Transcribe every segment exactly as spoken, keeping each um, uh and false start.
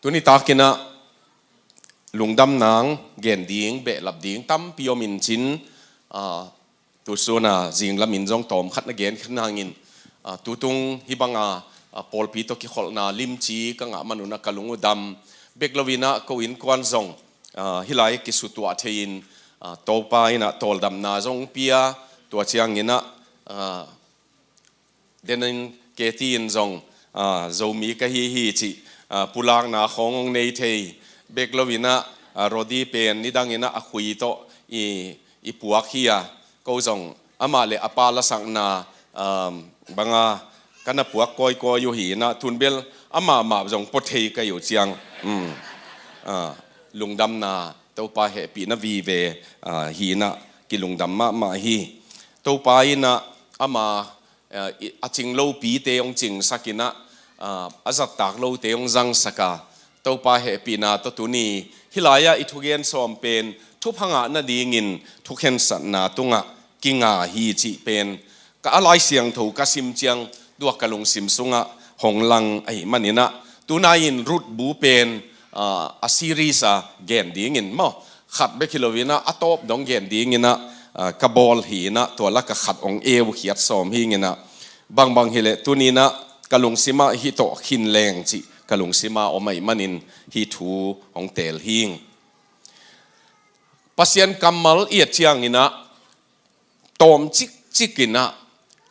Tuni takin ah lungdam nang gen ding, behlap ding tampi om in cin, ah, tusun a zinglam in zong tawm khat na gen khin hangin, ah, tutung hih bang a, ah, pawlpi tawh kikholhna limci ka ngah man un ah ka lung uh dam bek lo in ah ko innkuan zong, ah, hih lai kisutuah thei in, ah, Topa in ah tawldamna zong pia, tua ciangin ah, ah, Denin Katie in zong, ah, Zomi ka hi hi cih, ah, pulakna khawng hong nei thei bek lo in ah, ah, Rodi pen nidang in ah a khui tawh i, i puak hi a, ko zong amah le a pa lasakna, ah, bang a ka na puak kawikawi uh hi in ah, tun bel amah mah zong pua thei ka hi uh ciang, um, ah, lungdamna Topa hehpihna vive, ah, hi in ah kilungdam mahmah hi. Topa in ah ama, ah, i, a cing lopite hong cingsak in ah, ah, a zattak lote hong zangsak a, Topa hehpihna tawh tuni hih lai ah i thugen sawm pen thupha ngah nadingin thukhensatna tungah kinga hi cih pen ka, a Lai Siangtho ka sim ciang tua ka lungsim sungah hong lang ahih man in ah, tunai in Ruth bu pen, ah, a series a gen dingin maw, khat bek hi lo in ah a tawp dong gen ding in ah, ah, ka bawl hi in ah, tua lak ah khat hong eukhiat sawm hi ing in ah, bangbang hi leh tuni in ah ka lungsim ah hih tawh khin leng cih ka lungsim ah om ahih manin hih thu hong teel hi ing. Pasian kammal i et ciangin ah tawm cikcik in ah,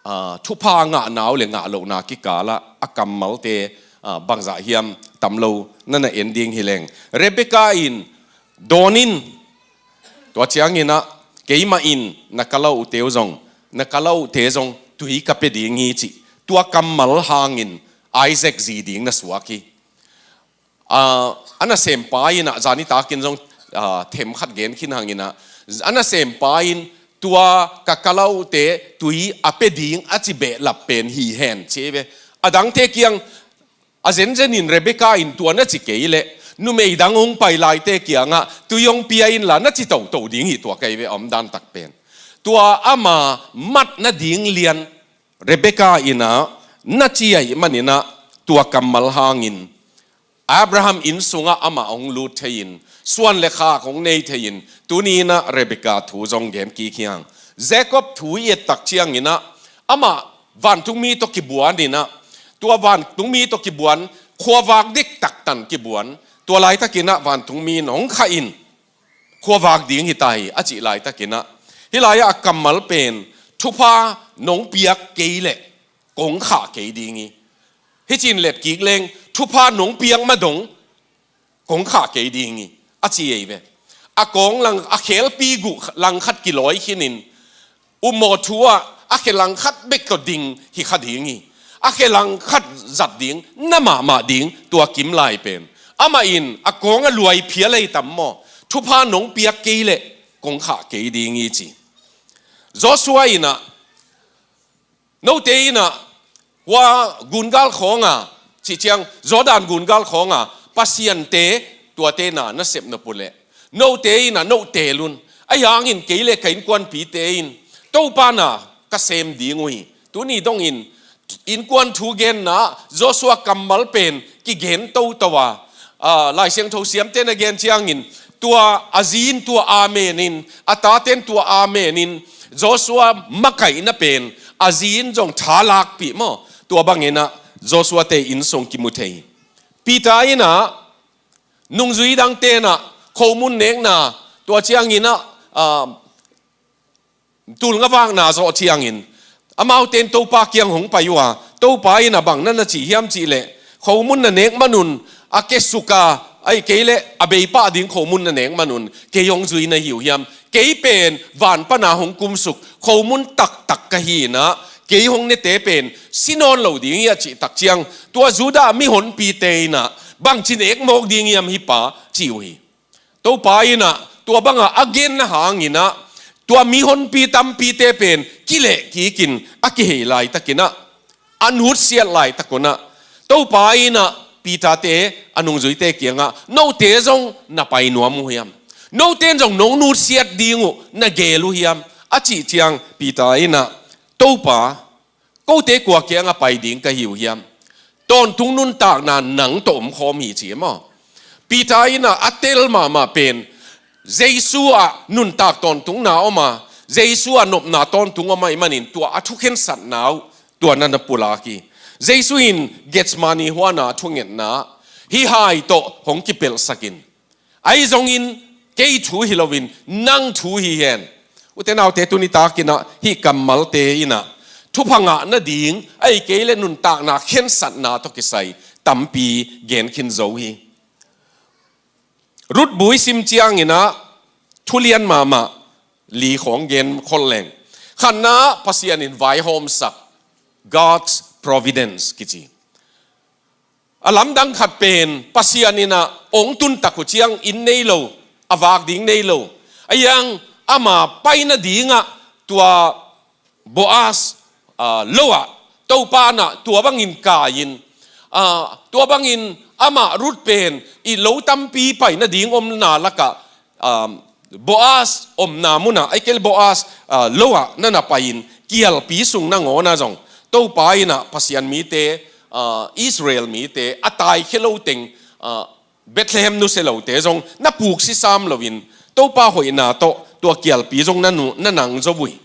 ah, thupha ngahna uh le ngah lohna kikal ah a kammalte, ah, bangzah hiam tam lo na na en ding hi leng. Rebecca in dawn in, tua ciangin ah keimah in na ka lo uhte uh zong, na ka lo uhte zong tui ka pia ding hi cih tua kammal hangin Isaac zi ding na suak hi. Ah, a nasempa in ah, zani takin zong, ah, them khat gen khin hangin ah, a nasempa in tua ka ka lo uhte tui a pia ding a ci behlap pen hi hen ci ve. A dangte kiang a zenzen in Rebecca in tua na ci kei leh numei dang hong pai laite kiangah tui hong pia inla na ci toto ding hi tua kei ve a omdan tak pen. Tua ama mat nading lian Rebecca in ah na ci ahih man in ah tua kammal hangin Abraham inn sungah amah hong lut thei in, suan le khak hong nei thei in, tuni in ah Rebecca thu zong gen kik hi hang. Jacob thu i et tak ciangin ah amah vantungmi tawh kibuan in ah, tua vantungmi tawh kibuan, khuavak diktak tan kibuan, tua laitakin ah vantungmi in hong khah in, khuavak ding hi ta hi a cih laitakin ah, hih lai ah a kammal pen, thupha nong piak kei leh kong khah kei ding hi. Hih ci in let kik leng, thupha nong piak ma dong kong khah kei ding hi a ci ei ve. A kawng lang, a khelpi guh langkhat kilawi khin in, upmawh thu ah a khe langkhat bek tawh ding hi kha ding hi. A khe langkhat zat ding na mahmah ding tua kim lai pen. Amah in a kawng a luai phial ei tam maw, thupha nong piak kei leh kong khah kei ding hi ci. Joshua in ah, note in ah hua gungal khawng a, cih ciang Jordan gungal khawng a pasiante tuate na na sep nop uh leh, note in ah note lun, ahi hangin kei le ka innkuanpite in Topa na ka sem ding uh hi. Tuni dongin innkuan thu genna Joshua kammal pen kigen toto a, ah, Lai Siangtho siamte na gen ciangin, tua a zi in tua amen in, a tate in tua amen in, Joshua makaihna pen a zi in zong tha lakpih maw, tua bangin ah Joshua te inn sung kimu thei. Peter in ah nungzui dangte in ah khomun nekna, tua ciangin ah, ah, tulngavakna zawh ciangin amaute in Topa kiang hong pai uh a, Topa in ah bang na na ci hiam cih leh, khomun na nek man un, a kesuk a, ahih kei leh a beipah ding khomun na nek man un kei hong zui na hi uh hiam? Kei pen van pan a hong kumsuk khomun taktak ka hi in ah, kei hong nete pen si nawn lo ding hi a cih tak ciang, tua Judah mihonpite in ah bangci nek mawk ding hiam hih pa, ci uh hi. Topa in ah tua bang a a genna hangin ah tua mihonpi tampite pen kileh kik in a kihei laitakin ah, a nutsiat laitak un ah Topa in ah Peter te, a nungzuite kiangah, note zong na pai nuam uh hiam? Note in zong nong nutsiat ding uh na gel uh hiam? A cih ciang Peter in ah, Topa, kote kua kiangah pai ding ka hi uh hiam? Tawntung nuntakna nang tawh omkhawm hi, ci maw. Peter in ah a tel mahmah pen Jesu ah nuntak tawntungna om a, Jesu ah nopna tawntung om ahih manin tua a thukhensatna uh tua na na pulak hi. Jesu in Gethsemane huana thungetna hih hai tawh hong kipelhsakin, ahi zongin kei thu hi loin nang thu hi hen. Ute naute, tuni takin ah hih kammalte in ah thupha ngah nading, ahih kei leh nuntakna khensatna tawh kisai tampi gen khin zo hi. Ruth bu i sim ciangin ah thu lian mahmah li khawng gen khol leng. Khatna, Pasian in vaihawmsak, God's providence kici. A lamdang khat pen Pasian in ah ong tuntak uh ciang inn nei lo, a vak ding nei lo. Ahi zong ama pai nadingah tua Boaz, ah, lo ah Topa in ah tua bangin kai-in, ah, tua bangin amah Ruth pen i lo tampi pai nading omna lakah, ah, Boaz omna munah, ahih kei leh Boaz, ah, lo ah na na pai-in kialpi sung nangawn ah zong Topa in ah Pasian mite, ah, Israel mite a taikhia lo teng, ah, Bethlehem nusia lote zong na puksi sam loin Topa hoihna tawh tua kialpi zong na nu-, na nang zo uh hi.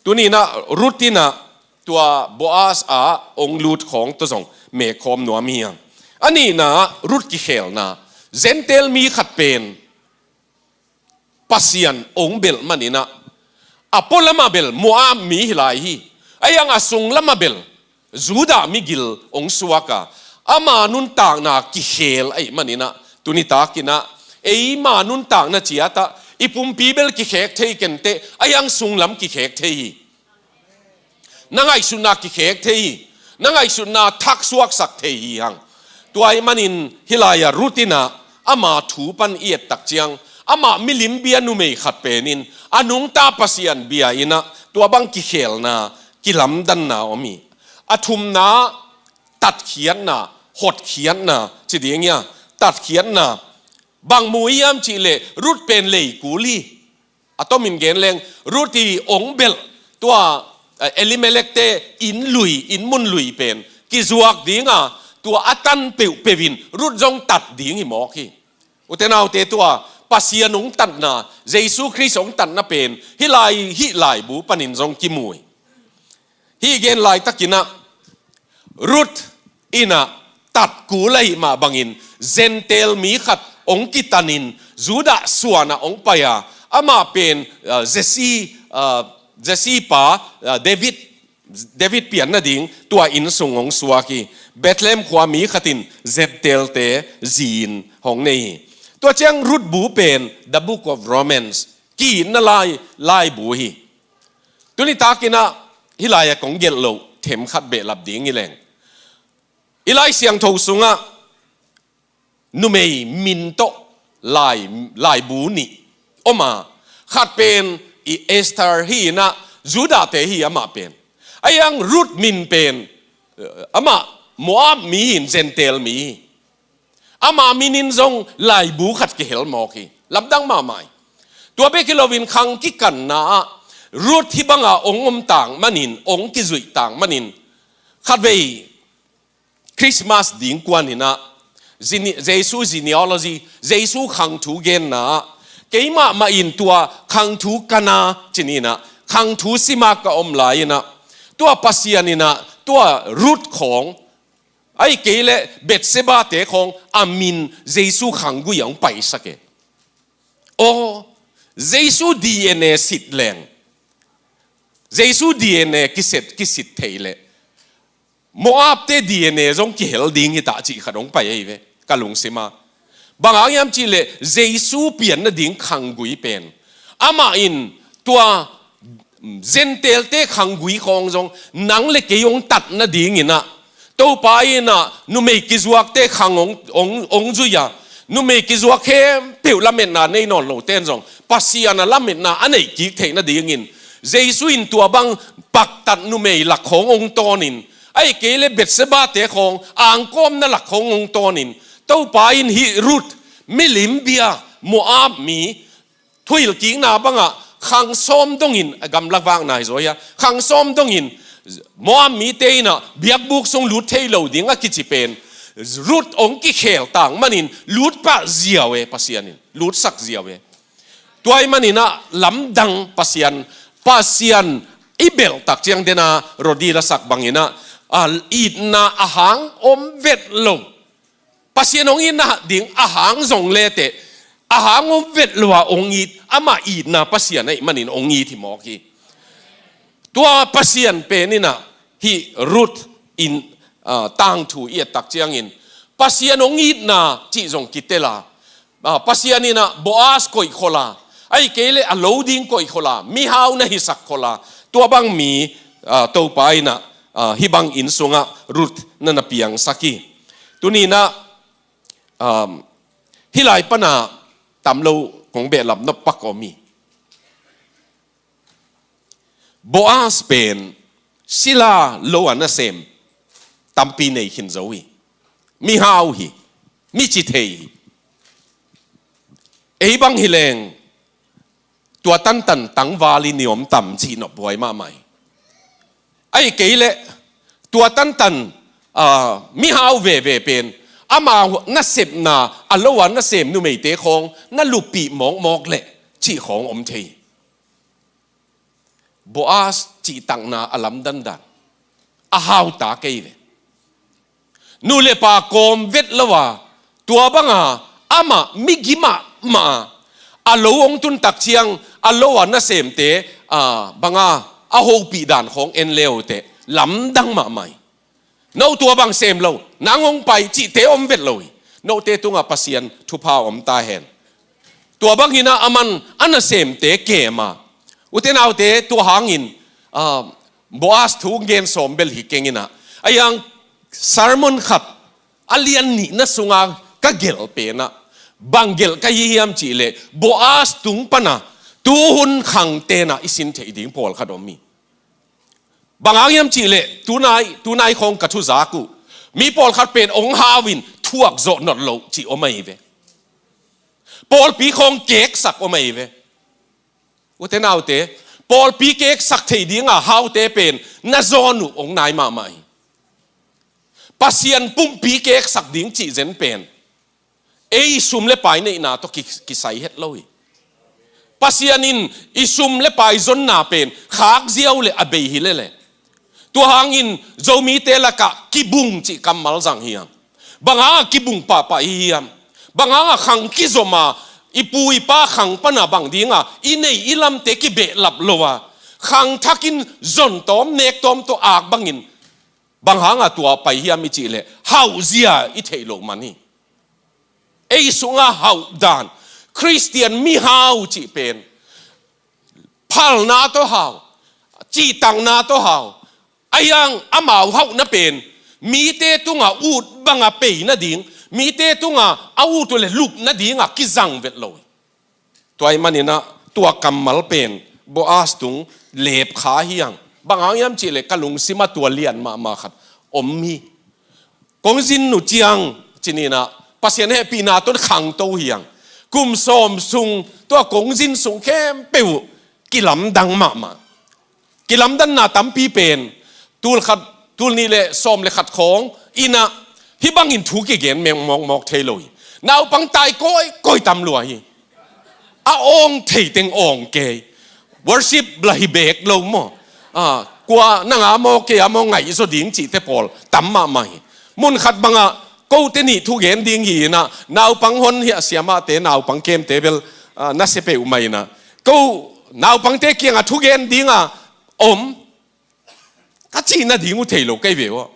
Tuni in ah Ruth in ah tua Boaz a ong lut khawng tawh zong mekhawm nuam hi hang. A nihna, Ruth kikhelna, Gentile mi khat pen Pasian ong belh manin ah, a pualamah bel Moab mi hi lai hi. Ahi zong a sunglamah bel Judah migil ong suak a, ama nuntakna kikhel ahih manin ah, tuni takin ah eima nuntakna ciat ah i pumpi bel kikhek thei kenteh, ahi zong sunglam kikhek thei hi. Na ngaihsutna kikhek thei hi. Na ngaihsutna thaksuaksak thei hi hang. Tua ahih manin hih lai-ah Ruth in ah ama thu pan i et tak ciang, amah milim bia numei khat pen in a nungta Pasian bia in ah tua bang kikhelna, kilamdanna om hi. A thumna, tatkhiatna, hotkhiatna ci ding hi a, tatkhiatna. Bang mu hiam cih leh Ruth pen leikul hi. A tomin gen leng, Ruth i ong belh tua, eh, Elimelek te inn lui, inn mun lui pen kizuak ding a, tua a tan peuhpeuh in Ruth zong tat ding hi mawk hi. Ute naute, tua Pasian ong tatna, Jesu Khrist ong tatna pen hih lai, hih laibu panin zong kimu hi. Hih gen laitakin ah Ruth in ah tat kul ahih mah bangin Gentile mi khat ong kitanin Judah suan ah ong pai a, amah pen, ah, Jesse, ah, Jesse pa, ah, David, David pian nading tua inn sung ong suak hi. Bethlehem khua mi khat in Gentile te zi-in hong nei hi. Tua ciang Ruth bu pen The Book of Romans, ki-itna lai, laibu hi. Tuni takin ah hih lai-ah kong gelh loh themkhat behlap ding hi leng. I Lai Siangtho sungah numei min tawh lai, laibu nih om a, khat pen i Esther hi in ah, Judah te hi amah pen. Ahi zong Ruth min pen, eh, amah Moab mi hi in, Gentile mi hi. Ama min in zong laibu khat kihel mawk hi. Lamdang mahmah hi. Tua bek hi loin khang kikanna ah Ruth hih banga ong om tak manin, ong kizuih tak manin, khatvei Christmas ding kuan in ah, gene-, Jesu genealogy, Jesu khangthu genna ah, keimahmah in tua khangthu kan a, ci-in ah, khangthu sim a ka om lai in ah, tua Pasian in ah tua Ruth khawng, ahih kei leh Bathsheba te khawng a min Jesu khanggui ah hong paisak e. Aw, Jesu D N A sit leng, Jesu D N A kiset, kisit thei leh Moab te D N A zong kihel ding hi ta cih khat hong pai ahi ve, ka lungsim a. Bang hang hiam cih leh Jesu pian nading khanggui pen, amah in tua Gentile te khanggui khawng zong nang le kei hong tat nading in ah, Topa in ah numei kizuak te khang hong, hong, hong zui a, numei kizuak khempeuh lametna nei nawn lo ten zong Pasian a lametna a neih kik theih nadingin, Jesu in tua bang paktat numei lak khawng hong tawnin, ahih kei leh Bathsheba te khawng angkawmna lak khawng hong tawnin, Topa in hih Ruth, milim bia, Moab mi, thuhilhkikna bangah khang sawm dongin, a gamlak vakna hi zaw hia, khang sawm dongin Moab mite in ah biakbuk sung lut thei lo ding a kici pen, Ruth hong kikhel tang manin lut pah ziau e, Pasian in lutsak ziau e. Tua ahih manin ah lamdang Pasian, Pasian i belh tak ciang, den a Rodi la sak bangin ah, a, itna a hang om vet lo. Pasian hong itna ding a hang zong le teh, a hang om vet lo a hong it, amah itna Pasian ahih manin hong it hi mawk hi. Tua Pasian pen in ah hih Ruth in, a, tangthu i et tak ciangin, Pasian hong itna cih zong kitel a, a, Pasian in ah Boaz koih khol a, ahih kei leh a lo ding koih khol a, mihau na hisak khol a, tua bang mi, a, Topa in ah, a, hih bang inn sungah Ruth na na piangsak hi. Tuni in ah, um, hih lai pan a tam lo kong behlap nop pak om hi. Boaz pen sila lo a nasem tampi nei khin zo hi. Mihau hi, mi ci thei hi. Ei bang hi leng tua tantan tangval in i om tam cih nophuai mahmah hi. Ahih kei leh tua tantan, a, mihau veve pen amau nasepna, a lo a nasem numeite khawng na luppih mawkmawk leh cih khawng om thei hi. Boaz cihtakna a lamdandan, a hauta kei ve. Nu le pa kawm vet lo a, tua banga amah migi mahmah a, a lo hong tun tak ciang a lo a nasemte, a, banga a hopih dan khawng en le uh teh, lamdang mahmah hi. No tua bang sem lo, nang hong pai cihte om vet lo hi. Note tungah Pasian thupha om ta hen. Tua bangin ah aman a nasemte kem a, ute naute, tua hangin, a, Boaz thu gen sawm bel hi keng in ah, a yang sermon khat a lian nihna sunga ka gelh pen ah, bang gelh ka hi hiam cih leh, Boaz tung pan a tuhun khangte in ah i sin theih ding pawlkhat om hi. Bang hang hiam cih leh, tunai, tunai khawng ka thu zak uh, mi pawlkhat pen hong hau in thuak zawh nawn lo cih om ahi ve. Pawlpi khawng keksak om ahi ve. Ute naute, pawlpi keksak thei dinga haute pen na zawn uh hong nai mahmah hi. Pasian pumpi keksak ding cih zen pen ei i sum le pai neihna tawh ki, kisai het lo hi. Pasian in i sum le pai zonna pen khak ziau le a bei hi lele. Tua hangin Zomite lakah kibung cih kammal zang hiam? Bang hanga kibung pahpah i hi hiam? Bang hanga khang kizom a, i pu i pa khang pan a bang dinga i neih i lamte kibehlap lo a, khang thakin zon tawm nek tawm tawh ak bangin, bang hanga tua pai hiam i cih leh, hauh zia i theih loh man hi. Ei sunga hauh dan, Khristian mihau cih pen phalna tawh hau, cihtakna tawh hau. A yang amau hauhna pen mite tunga ut banga pei nading, mite tunga a ut uh leh lup nadinga kizang vet lo hi. Tua ahih manin ah tua kammal pen Boaz tung lepkha hi hang. Bang hang hiam cih leh, ka lungsim ah tua lian mahmah khat om hi. Kong zin uh ciang, ci-in ah, Pasian hehpihna tawh khangto hi hang. Kum sawm sung tua kong zin sung khempeuh uh kilamdang mahmah. Kilamdanna tampi pen, tul khat, tul nih le sawm le khat khawng in ah, hih bangin thu kigen meng mawkmawk thei lo hi. Naupang tai kawikawi tam lua hi. A awng thei teng awng kei. Worship la hi bek lo maw. A, kua nang a maw, kei a maw, ngaihzaw ding cihte pawl tam mahmah hi. Mun khat bangah kote nih thugen ding hi in ah, naupang hon hi a, siamahte, naupang kemte bel, a, nasia peuhmah in ah, ko naupangte kiangah thugen dinga om, ka cih nading uh thei lo kei ve uh.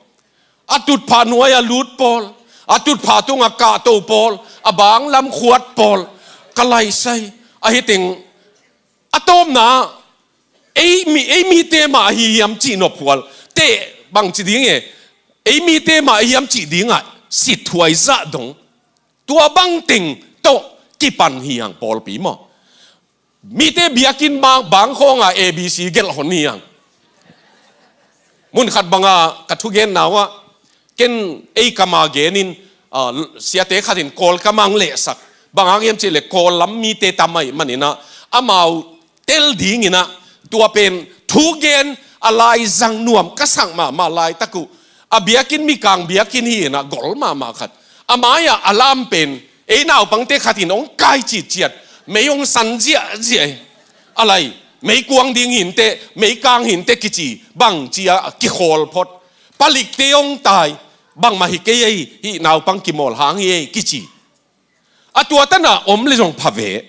A tutphah nuai-ah lut pawl, a tutphah tungah kahto pawl, a banglam khuat pawl, ka laisai. Ahi teng, a tawpna, ei mi, ei mite mah ahi hiam cih nophual teh, bangci ding e, ei mite mah ahi hiam cih dingah sitthuai zah dong. Tua bang teng tawh kipan hi hang pawlpi maw. Mite biakinn bang, bang khawnga A B C gelh hon hi hang. Mun khat banga ka thugenna uh ah, ken ei kama genin, a, siate khatin Kawl ka mang lehsak. Bang hang hiam cih leh Kawl lam mite tam ahih manin ah, amau tel dingin ah, tua pen thugen a laizang nuam ka sak mahmah laitak uh, A biakinn, Mikang biakinn hi inah, gol mahmah khat. A mai-ah a lam pen ei naupangte khat in hong kai citciat, mei hong san ziahziah hi. A lai, meikuang ding hi inteh, meikang hi inteh kici, bangci-a kikhawl phot. Palikte hong tai, bangmah hi kei ei, hih naupang kimawl hang hi ei kici. A tua tanah om le zong pha ve.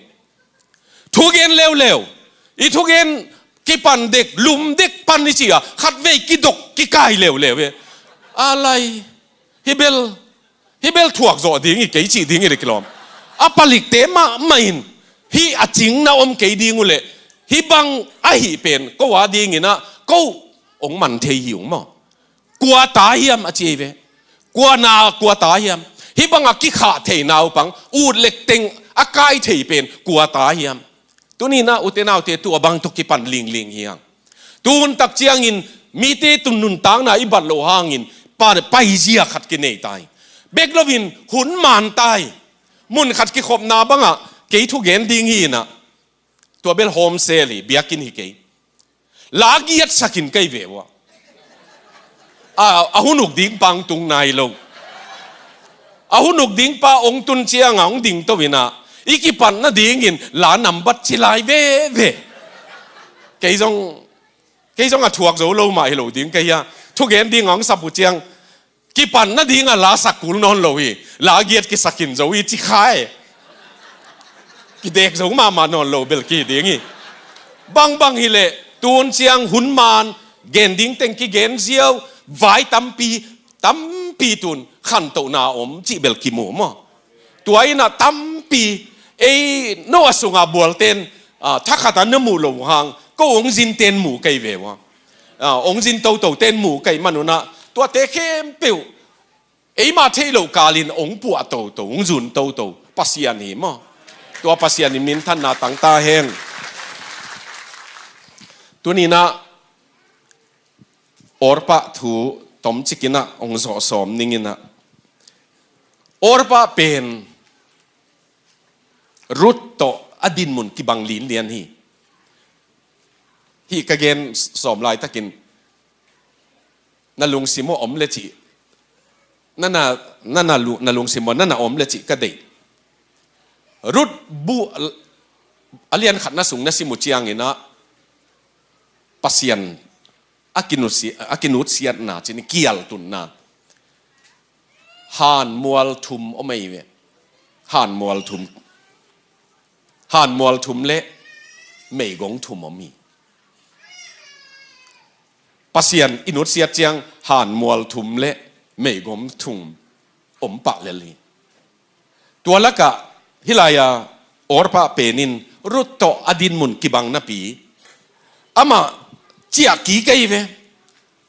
Thugen leuleu. I thugen kipan dek, lum dek pan i ci-a, khatvei kidok kikai leuleu e. A lai, hih bel, hih bel thuak zawh ding hi kei cih ding hi le kilawm. A palikte mahmah in, hih a cingna om kei ding uh leh, hih bang ahih pen ko a ding inah, ko hong man thei hi ung maw. Kua ta hiam a ci ei ve. Kua na, kua ta hiam. Hih bangah kikhah thei naupang, ut le teng a kai thei pen kua ta hiam. Tuni inah ute naute, tua bang tawh kipan lingling hi hang. Tun tak ciangin mite tun nuntakna i bat loh hangin pa-, paizia khat kinei ta hi. Bek loin hun man ta hi. Mun khat kikhopna bangah kei thugen ding hi inah. Tua bel home cell hi, biakinn hi kei. La giat sakin kei ve uh a. A, a hun uk ding pa hong tung nai lo. A hun uk ding pa hong tun ciangah hong ding to inah, i kipat nadingin la nambat ci lai veve. Kei zong, kei zong a thuak zo lo mah hi lo ding kei a. Thugen ding hong sap uh ciang, kipan nadingah la sak kul nawn lo hi. La giat kisakin zo hi ci khai. Kidek zo mahmah nawn lo bel kihi ding hi. Bangbang hileh tun ciang hun man, gen ding teng kigen ziau, vai tampi, tampi tun khantohna om cih bel kimu maw. Tua inah tampi, ei no a sungah bualten, a, thakhat a na muh loh hang, ko hong zinten mu kei ve uh a. A, hong zin tototen mu kei man unah, tuate khempeuh eima theih loh kalin hong puah toto, hong zun toto Pasian hi maw. Tua Pasian in minthanna tang ta hen. Tuni inah Orpah thu tomcik inah hong zawh sawm ning inah. Orpah pen Ruth tawh a dinmun kibang linlian hi. Hih ka gen sawm laitakin na lungsim uh om le cih, na, na, na, na, lu-, na lungsim uh na na om le cih ka deih. Ruth bu a lian khatna sung na sim uh ciang inah Pasian a kinutsi-, a kinutsiatna, cin kialtunna. Han mual thum om ei ve. Han mual thum. Han mual thum le meigong thum om hi. Pasian i nutsiat ciang han mual thum le meigong thum om pah lel hi. Tua lakah hih lai-a Orpah pen in Ruth tawh a dinmun kibang napi, amah ciah kik ei ve.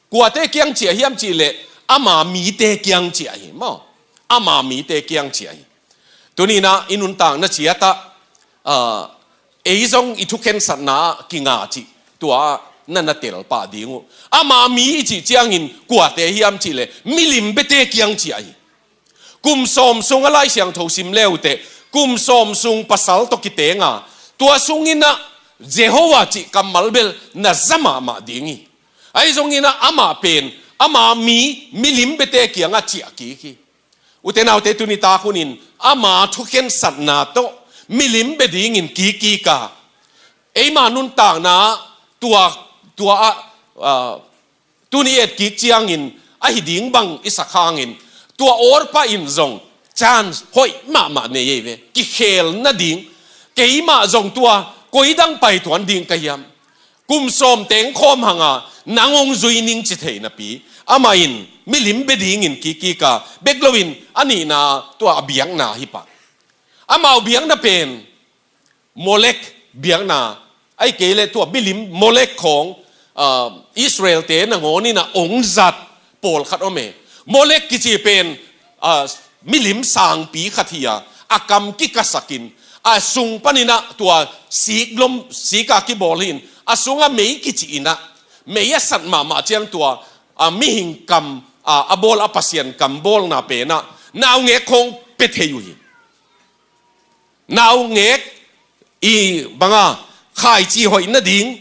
Kuate kiang ciah hiam cihleh ama mite kiang ciah hi maw. Ama mite kiang ciah hi. Tuni inah i nuntakna ciatah, ah, ei zong i thukhensatna kinga cih tua na na tel pah ding uh. Ama mi i cih ciangin kuate hiam cihleh milim biate kiang ciah hi. Kum sawm sung a Lai Siangtho sim le uh teh, kum sawm sung pasal tawh kitenga, tua sung inah Jehovah cih kammal bel na za mahmah ding hi. Ahi zong inah amah pen ama mi milim biate kiangah ciah kik hi. Ute naute, tuni tak hunin ama thukhensatna tawh milim bia dingin kik kik a, eima nuntakna tua, tua ah, ah, tuni et kik ciangin ahi ding bang i sak hangin, tua Orpah in zong chance hoih mahmah nei ei ve. Kikhel nading, keimah zong tua koi dang paituan ding ka hiam. Kum sawm teng khawm hanga nang hong zui ning ci thei napi, amah in milim bia dingin kik kik a, bek loin a nihna tua a biakna hi pah. Amau biakna pen Molek biakna, ahih kei leh tua milim Molek khawng, ah, Israel-te nangawn inah hong zat pawlkhat om e. Molek kici pen, ah, milim sangpi khat hi a, a kam kikasakin, a sung paninah tua sik lom, sika kibawl hi-in, a sungah mei kici inah, mei a sat mahmah ciang tua, ah, mihing kam, ah, a bawl a pasian kam bawlna penah naungek khawng pia thei uh hi. Naungek i banga khaici hoih nading,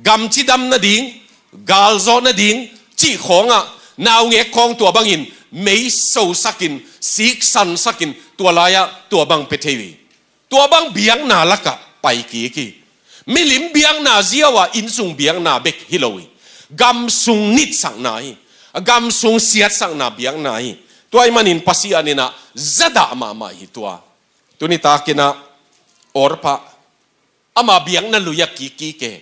gamci dam nading, galzawh nading cih khawngah Naungek khawng tua bangin mei sosakin, siksansakin, tua lai-ah tua bang pia thei uh hi. Tua bang biakna lakah pai kik hi. Milim biakna ziau-a innsung biakna bek hi lo hi. Gamsung nitsakna hi. Gamsung siatsakna biakna hi. Tua ahih manin Pasian in ah zadah mahmah hi tua. Tuni takin ah Orpah ama biakna lui-ah kik kik e.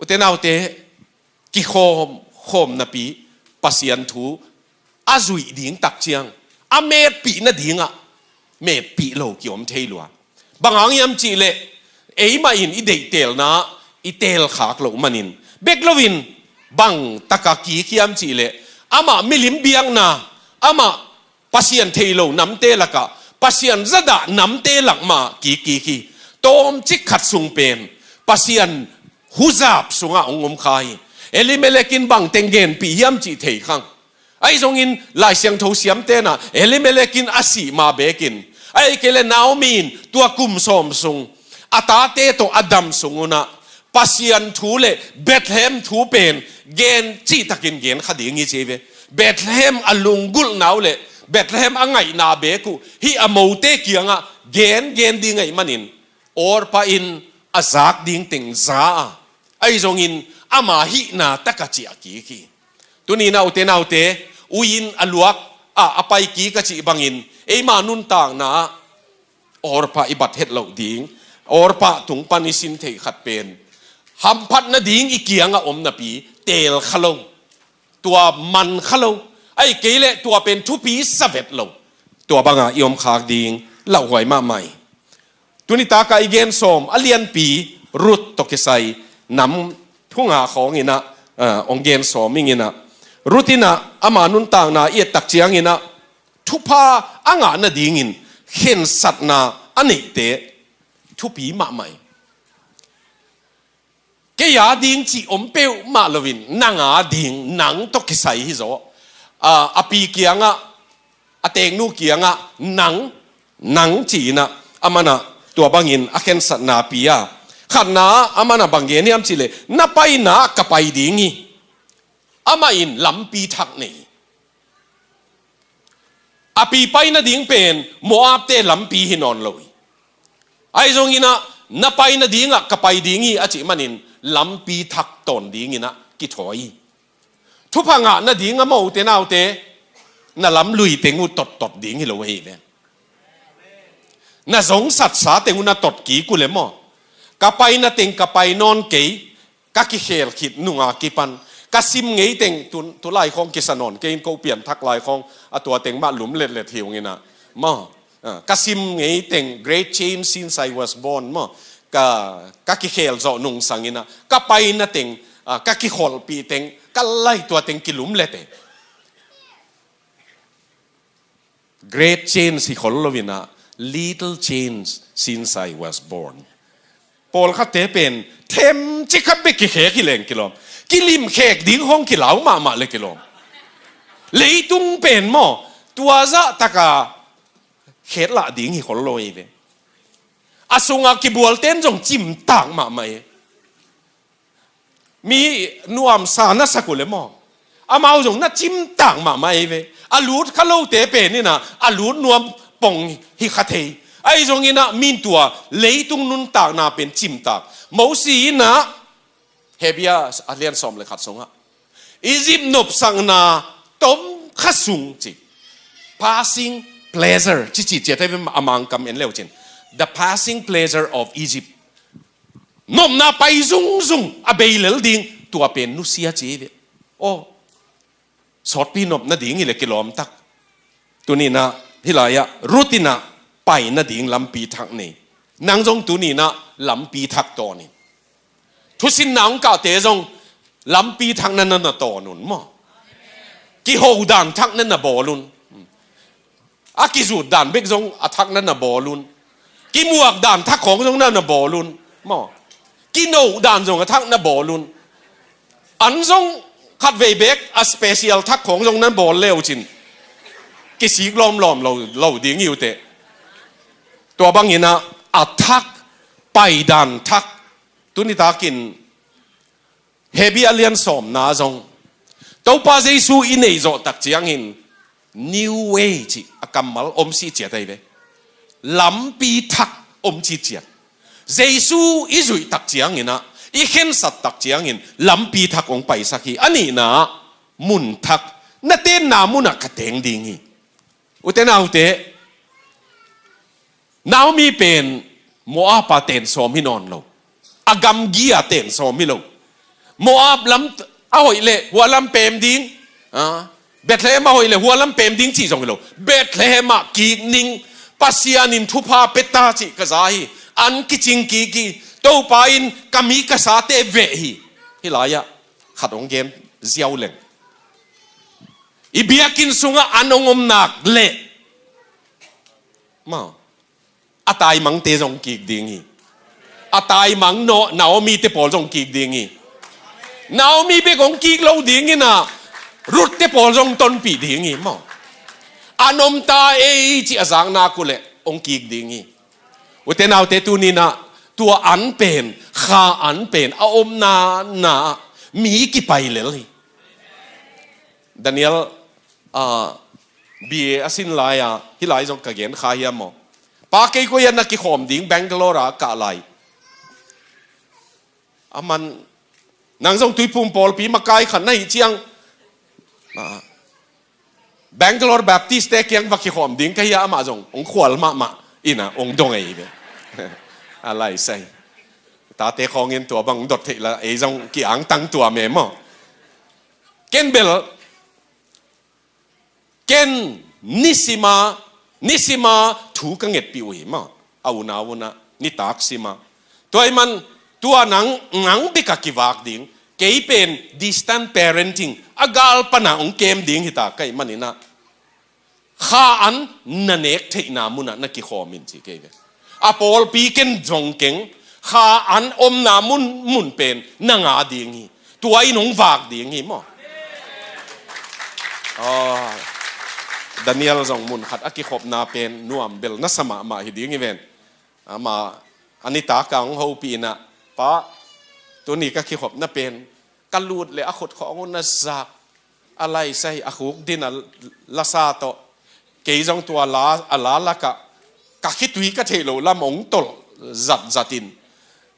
Ute naute, kikhawm khawm napi Pasian thu a zuih ding tak ciang a metpih nadingah metpih lo kiom thei lua. Bang hang hiam cihleh eimah in i deihtelna i telkhak loh manin, bek loin bang taka kik hiam cihleh amah milim biakna, amah Pasian thei lo namte lakah, Pasian zadah namte lak mah kik kik hi. Tawmcik khat sung pen Pasian huzap sungah hong om kha hi. Elimelek in bang teng genpih hiam cih thei khang. Ahi zongin Lai Siangtho siamte in ah Elimelek in a sih ma bekin, ahih kei leh Naomi in tua kum sawm sung a tate tawh a dam sung un ah Pasian thu le Bethlehem thu pen gen cihtakin gen kha ding hi ci hi ve. Bethlehem a lunggulhna uh le Bethlehem a ngaihna beek uh, hih a mote kiangah gen gen ding ahih manin Orpah in a zak ding teng za a, ahi zongin ama hihna takah ciah kik hi. Tuni in ah ute naute, ui-in a luak ah a pai kik a cih bangin eima nuntakna ah Orpah i bat het loh ding, Orpah tung pan i sin theih khat pen hamphat nading i kiangah om napi teel kha lo, tua man kha lo, ahih kei leh tua pen thupi sa vet lo, tua bangah i om khak ding lauhuai mahmah hi. Tuni takah i gen sawm a lianpi Ruth tawh kisai nam thunga khawng in ah, ah, hong gen sawm ing in ah, Ruth in ah ama nuntakna i et tak ciangin ah thupha a ngah nadingin khensatna a neihte thupi mahmah hi. Kei a ding cih om peuhmah loin nang a ding, nang tawh kisai hi zaw. A, a pi kiangah, a teeknu kiangah nang, nang ci-in ah aman ah tua bangin a khensatna pia. Khatna ah aman ah bang gen hiam cihleh, na paina ah ka pai ding hi. Amah in lampi thak nei hi. A pi pai nading pen Moabte lampi hi nawn lo hi. Ahi zongin ah na pai nadingah ka pai ding hi a cih manin lampi thak tawn dingin ah kithawi hi. Thupha ngah nading a, ute naute, na lamlui teng uh tottot ding hi lo hi ve. Na zongsatsa teng uh na tot kik uh le maw, ka paina teng ka pai nawn kei, ka kikhel khit nunga kipan ka sim ngei teng, tu, tu lai khawng kisa nawn kei in, ko pianthak lai khawng a tua teng mah lum letlet hi ung in ah maw. Ah, ka sim ngei teng, great change since I was born maw. Ka, ka kikhel zawh nungsang in ah ka paina teng, ah, ka kikholhpih teng, ka lai tua teng kilum lete. Great change hi khol lo in ah, little change since I was born. Pawlkhatte pen themcik khat bek kikhek hi leng kilawm. Kilimkhek ding hong kilau mahmah le kilawm. Leitung pen maw, tua zah taka khetlah ding hi khol lo hi ve. A sunga kibualten zong cimtak mahmah hi. Mi nuamsa na sak uh le maw, amau zong na cimtak mahmah hi ve. A lut kha lote pen in ah a lut nuam pong hi kha thei. Ahi zongin ah min tua leitung nuntakna pen cimtak. Mosi in ah Hebru a lian sawm le khat sungah Egypt nopsakna tom kha sung ci, passing pleasure ci ci ciat hi ve, a Mangkam en leu cin, the passing pleasure of Egypt. Nopna pai zungzung a bei lel ding, tua pen nusia ci hi ve. Aw, sawtpi nop nading hi le kilawm tak. Tuni in ah hih lai-ah Ruth in ah pai nading lampi thak nei. Nang zong tuni in ah lampi thak tawn in. Thusinna hong kahte zong lampi thak na na na tawn un maw. Kiho dan thak na na bawl un. A kizut dan bek zong a thak na na bawl un. Kimuak dan thak khawng zong na na bawl un maw. Kino dan zong a thak na bawl un. An zong khatvei bek a special thak khawng zong na bawl leu cin kisik lawmlawm lo, lo ding hi uh teh. Tua bangin ah a thak, pai dan thak. Tuni takin Hebru a lian sawmna zong Topa Jesu i neih zawh tak ciangin new way cih a kammal om sih ciat ahi ve. Lampi thak om sih ciat. Jesu i zuih tak ciangin ah, i khensat tak ciangin lampi thak hong paisak hi. A nihna ah, mun thak, na tenna munah ka teng ding hi. Ute naute, Naomi pen Moab a ten sawm hi nawn lo. A gamgi a ten sawm hi lo. Moab lam a hoih leh hua lam pem ding. Ah, Bethlehem a hoih leh hua lam pem ding cih zong hi lo. Bethlehem ah kik ning, Pasian in thupha pia ta cih ka za hi. An kicing kik hi. Topa in ka mi ka sate veh hi. Hih lai-ah khat hong gen ziau leng. I biakinn sungah an hong om nak leh, mau, a taimangte zong kik ding hi. A taimang no, Naomi te pawl zong kik ding hi. Naomi bek hong kik lo ding in ah, Ruth te pawl zong tonpih ding hi, mau. An om ta ei cih a zak nak uh leh hong kik ding hi. Ute naute, tuni-in ah tua an pen, Kha an pen a omna na mi kipai lel hi. Daniel, ah, B A a sin lai-a, hih lai zong ka gen kha hiam maw? Pa, kei koi-ah na kikhawm ding, Bangalore ah kah lai. Aman, nang zong Tuiphum pawlpi makai khat na hih ciang, ah, Bangalore Baptist te kiang va kikhawm ding ka hi a, amah zong hong khual mahmah in ah hong dong ei ve. A lai sai. Tate khawngin tua bang dot theih la, ei zong ki-angtang tuam e maw. Ken bel, ken nisima, nisima thu ka ngetpih uh hi maw. A unau un ah, nitak sima. Tua ahih man, tua nang, nang bek a kivak ding. Kei pen distant parenting, a gal pan ah hong kem ding hi ta ka hih manin ah, Kha an na nek theihna munah na kikhawm in ci kei ve. A pawlpi ken zong keng, Kha an omna mun, mun pen na ngah ding hi. Tua in hong vak ding hi maw. Ah, Daniel zong mun khat a kikhopna pen nuam bel na sa mahmah hi ding hi ven. Amah a nitak a hong hopih in ah, Pa, tuni ka kikhopna pen, ka lut leh a khut khawng un na zak, a lai sai, a khuk din a lasa tawh, kei zong tua la, a la lakah ka khitui ka theih loh lam hong tolh zatzat in,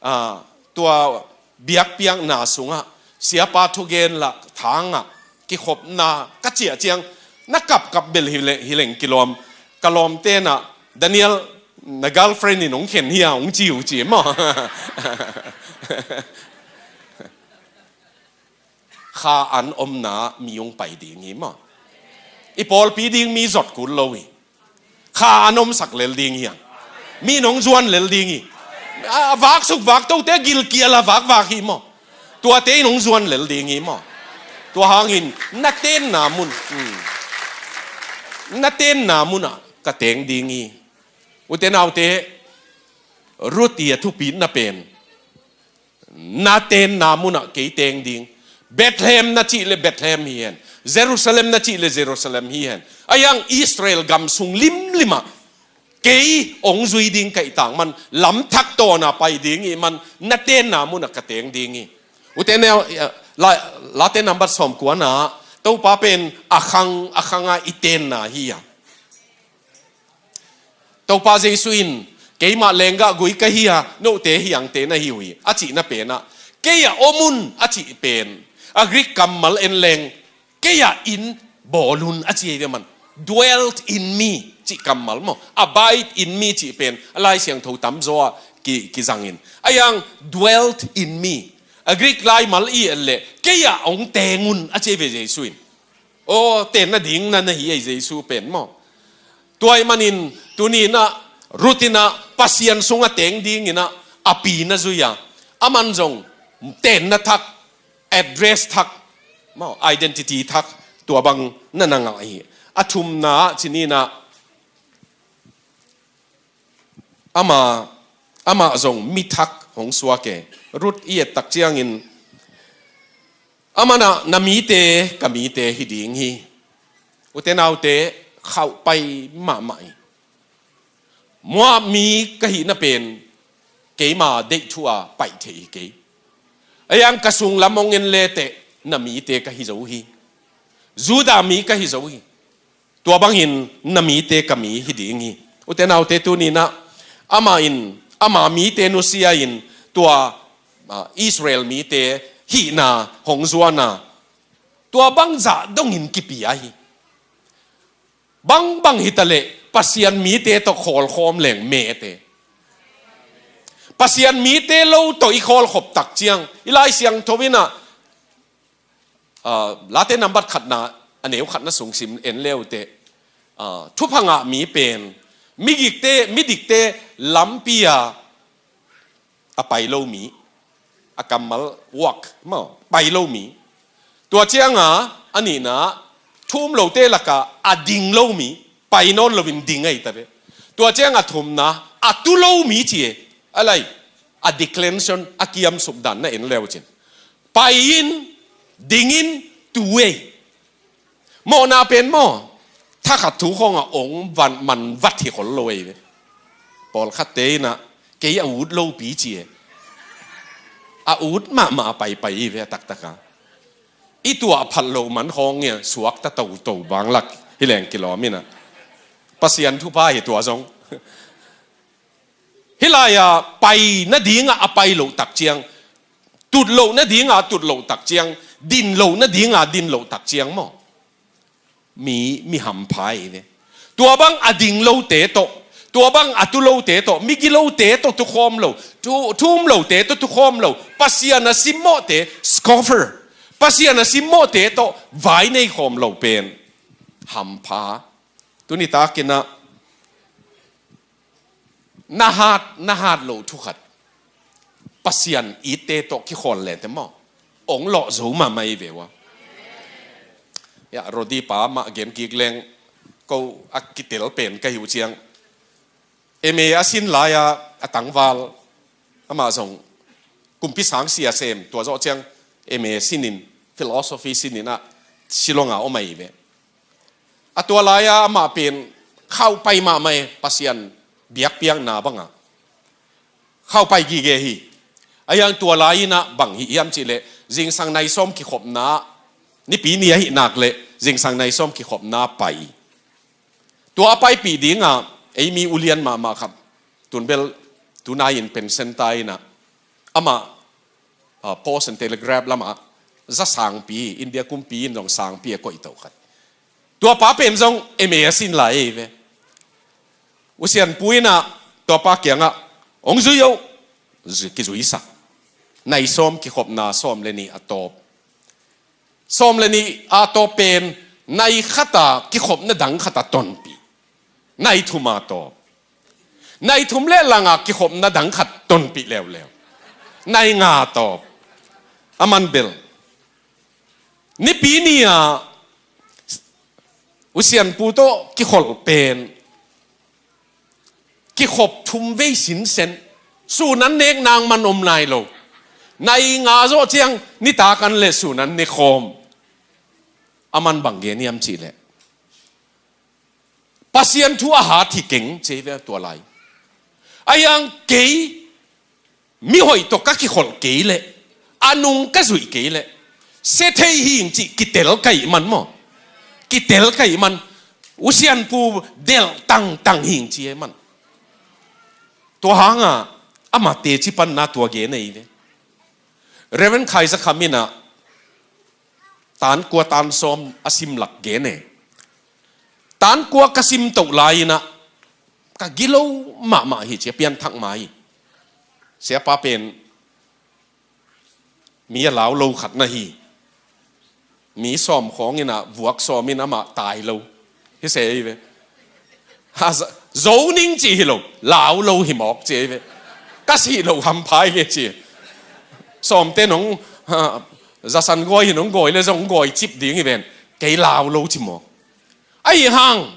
ah, tua biakpiakna sungah, siapa thugen lah thangah kikhopna ka ciah ciang, na kapkap bel hi le, hi leng kilawm. Ka lawmte'n ah, Daniel, na girlfriend in hong khen hi a, hong ci uh ci maw. Kha an omna mi hong pai ding hi maw. I pawlpi ding mi zot kul lo hi. Kha an omsak lel ding hi hang. Mi in hong zuan lel ding hi. A, a vaksuk vaktote gilkial a vakvak hi maw. Tuate in hong zuan lel ding hi maw. Tua hangin na tenna mun, hmm, na tenna munah ka teng ding hi. Ute naute, Ruth i a thupitna pen, na tenna munah kei teng ding. Bethlehem na cih leh Bethlehem hi hen. Jerusalem na cih leh Jerusalem hi hen. Ahih hang Israel gam sung limlimah kei hong zui ding ka hih tak man, lamthak tawna pai ding i hih man, na tenna munah ka teng ding hi. Ute neu, la, Late nambat sawmkuana, Topa pen a khang, a khanga i tenna hi a. Topa Jesu in, keimah lenggah gui ka hi a, note hiangte na hi uh hi, a cihna pen ah, kei ah om un a cih pen, a Greek kammal en leng, kei ah inn bawl un a ci hi ve man. Dwelt in me cih kammal maw, abide in me cih pen a Lai Siangtho tamzaw ah ki, kizang in. Ahih hang dwelt in me, a Greek laimal i et leh, kei ah hong teng un a ci hi ve Jesu in. Aw, tenna ding na na hi ei Jesu pen maw. Tua ahih manin tuni-in ah, Ruth in ah Pasian sungah teng dingin ah a pi na zui a, aman zong tenna thak, address thak maw, identity thak, tua bang na na ngah hi. A thumna ah ci ni-in ah, amah, amah zong mi thak hong suak e. Ruth i et tak ciangin, aman ah, na mite ka mite hi ding hi. Ute naute, khauh pai mahmah hi. Moab mi ka hihna pen keima deih thu a paih theih hi kei. Ahih hang ka sunglam hong en leteh na mite ka hi zo hi. Judah mi ka hi zo hi. Tua bangin na mite ka mi hi ding hi. Ute naute, tuni-in ah amah in ama mite nusia-in tua, ah, Israel mite hihna hong zuan a, tua bang zah dongin kipia hi. Bangbang hi ta leh Pasian mite tawh khawlkhawm leng mete. Pasian mite lo tawh i khawlkhop tak ciang, i Lai Siangtho in ah, ah, Late nambat khatna, a neu khatna sung sim en le uh teh, ah, thupha ngah mi pen midikte, midikte lampi-a a pai lo mi, a kammal, walk maw, pai lo mi. Tua ciang a, a nihna, thu um lote lakah a ding lo mi, pai nawn loin ding ahi ta ve. Tua ciang a thumna, a tu lo mi ci e, a lai, a declension, a kiamsuk dan na en le uh cin. Pai in, ding in, tu ei. Mawhna pen maw, thakhat thu khawng a ong van, man vat hi khol lo ei ve. Pawlkhatte in ah, kei a ut lopi ci e. A ut mahmah a paipai hi ve a taktak a. I tuah phat loh man khawng hi a, suakta toto bang lak hi leng kilawm in ah. Pasian thupha hi tua zong. Hih lai-a pai nading ah a pai loh tak ciang, tut loh nading ah a tut loh tak ciang, din loh nading ah a din loh tak ciang maw, mi, mi hampha hi ve. Tua bang a ding lote tawh, tua bang a tu lote tawh, migilote tawh tukhawm lo, thu, thu um lote tawh tukhawm lo, Pasian a simmawhte, scoffer, Pasian a simmawhte tawh vai nei khawm lo pen hampha. Tuni takin ah na hat, na hat loh thu khat, Pasian itte tawh kikhawl le teh maw, ong lawh zo mahmah hi ve ua. Ya, Rodi pa mah gen kik leng, ko a kitel pen ka hi uh ciang, M A a sin lai-a, a tangval, amah zong kumpi sang sia sem, tua zawh ciang M A sinin, philosophy sinin ah Shillong ah om ahi ve. A tua lai-a amah pen khaupai mahmah e, Pasian biakpiakna bangah khaupai gige hi. A hiang tua lai-in ah bang hi hiam cih leh, zingsang nai sawm kikhopna, Nipi ni ahih nak leh zingsang nai sawm kikhopna pai. Tua a paipih dingah ei mi ulian mahmah khat, tun bel tunai-in pension ta in ah, amah, ah, Post and Telegraph lamah za sangpi, India kumpi in zong sangpi a koih to khat. Tua pa pen zong M A a sin lai ei ve. U Sianpu in ah tua pa kiangah, ong zui o, zui, kizuisak. Nai sawm kikhopna sawm le nih a tawp. Sawm le nih a tawp pen, nai khat a kikhopna dang khat a tonpih. Nai thum a tawp. Nai thum le lang a kikhopna dang khat tonpih leuleu. Nai nga a tawp. A man bel. Nipi ni a U Sianpu tawh kikholh pen kikhop thum vei sinsen. Sun an nek nang man om nai lo. Nai nga zawh ciang nitak an le sun an ne khawm. A man bang gen hiam cih leh, Pasian thu a hat hi keng ci ei ve tua lai. A hiang kei, mihoih tawh ka kikholh kei leh, a nung ka zuih kei leh, sia thei hing cih kitel ka hih man maw. Kitel ka hih man, U Sianpu delh tangtang hing ci ei man. Tua hangah, amah teci panna tua gen ei ve. Reverend Khai Za Kham in ah, tan kua tan sawm a sim lak gen e. Tan kua ka sim toh lai-in ah, ka gilo mahmah hi ci a, pianthak mah hi. Siapa pen mi a lau lo khat na hi. Mi sawm khawng in ah, vuak sawm in amah tai lo. Hi se hi ve. Ha, zo, zo ning ci hi lo, lau lo hi mawk ci hi ve. Ka sih lo hampha hi ve ci. Sawmte nong, ha, zasan gawi hi nong gawi le zong gawi cip ding hi ven. Kei lau lo ci mawk. Ahi hang,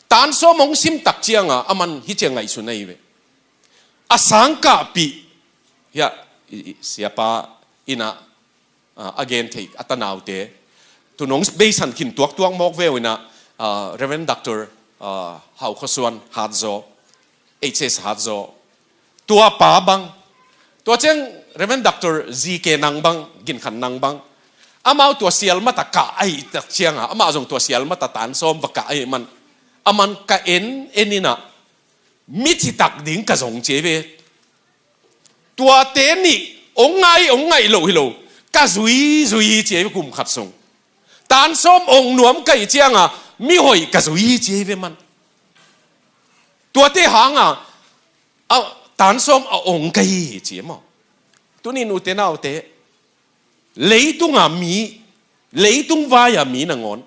tan sawm hong sim tak ciangah, a man hi ciang ngaihsun ahi ve. A sangkahpih, hiah, i, i, siapa in ah, ah, a gen theih a tanaute. Tu nong beisan khin tuaktuak mawk ve uh in ah, ah, Reverend Doctor, ah, Hau Khaw Suan Hat Zaw, H S Hat Zaw. Tua pa bang. Tua ciang Reverend Doctor Z K Nang bang, Gin Khan Nang bang. Amau tua sialmat a kah ahih tak ciangah, amah zong tua sialmat a tan sawm va kah ahih man, aman ka en en inah, mi citak ding ka zong ci ei ve. Tuate nih ong ngai, ong ngaih loh hi lo, ka zui zui ci ei ve kum khat sung. Tan sawm ong nuam ka hih ciangah, mi hoih ka zui ci ei ve man. Tuate hangah, a, tan sawm a ong ka hi hi ci ei maw. Tuni nute naute, leitung a mi, leitung vai a mi nangawn,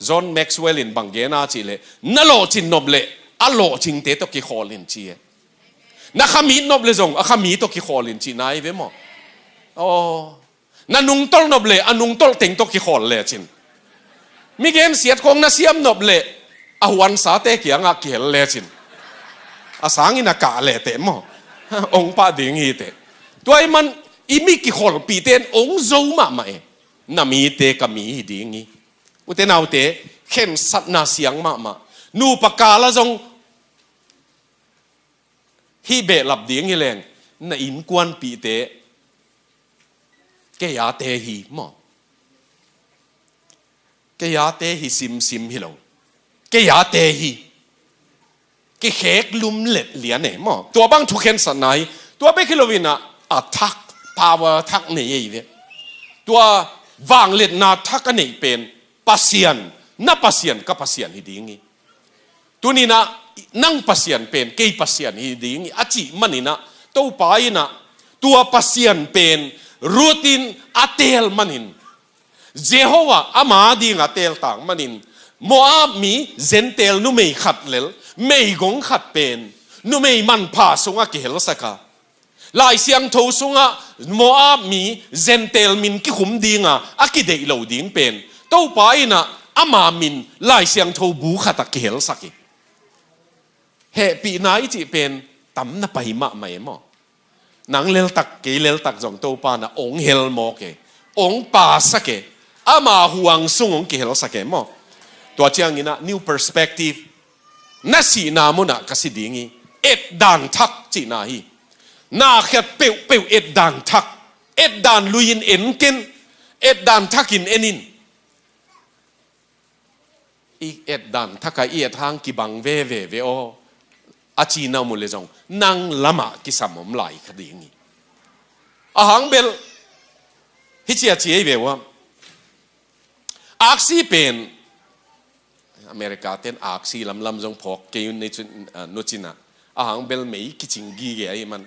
John Maxwell in bang gen a cih leh, na lawhcin nop leh a lawhcingte tawh kikhawl in ci e. Na khamit nop leh zong a khamit tawh kikhawl in cih na hi ve maw. Aw. Na nungtolh nop leh a nungtolh teng tawh kikhawl lecin. Mi gensiat khawng na siam nop leh a huansate kiangah kihel lecin. A sangin a kah lehteh maw. Ong pah ding hiteh. Tua ahih man i mi kikholhpihte in ong zo mahmah e. Na mite ka mi hi ding hi. Ute naute, khensatna siang mahmah. Nupa kal ah zong hih behlap ding hi leng, na innkuanpihte kei ate hi maw. Kei ate hi simsim hi lo. Kei ate hi. Kikhek lum let lian e maw. Tua bang thukhensatna hi. Tua bek hi lo inah, a thak, power thak nei ei ve. Tua vangliatna thak a neih pen Pasian, na Pasian, ka Pasian hi ding hi. Tuninah nang Pasian pen kei Pasian hi ding hi a cih maninah, Topa inah tua Pasian pen Ruth in a teel manin, Jehovah ama ding a teel tang manin, Moab mi Gentile numei khat lel, meigong khat pen numei manpha sungah kihelsak a, Lai Siangtho sungah Moab mi Gentile min kikhum dinga a kideih lo ding pen Topa inah ama min Lai Siangtho bu khatah kihelsak hi. Hehpihna i cih pen tam na pai mahmah e maw. Nang leltak kei leltak zong Topa na ong hel mawk e, ong pasak e, ama huang sung ong kihelsak e maw. Tua cianginah new perspective. Na sihna munah ka si ding hi. Etdan thak cihna hi. Na khiat peuhpeuh etdan thak. Etdan lui-in en ken. Etdan thakin en in. I etdan thakah i et hang kibang veve ve aw. A cina mu le zong nang lamah kisam om lai kha ding hi. A hang bel hi cia ci ei ve uh a. Aksi pen America ten aksi lamlam zong phawk kei un nei cun, ah, nu cinah a hang bel mei kicing gige ahi man.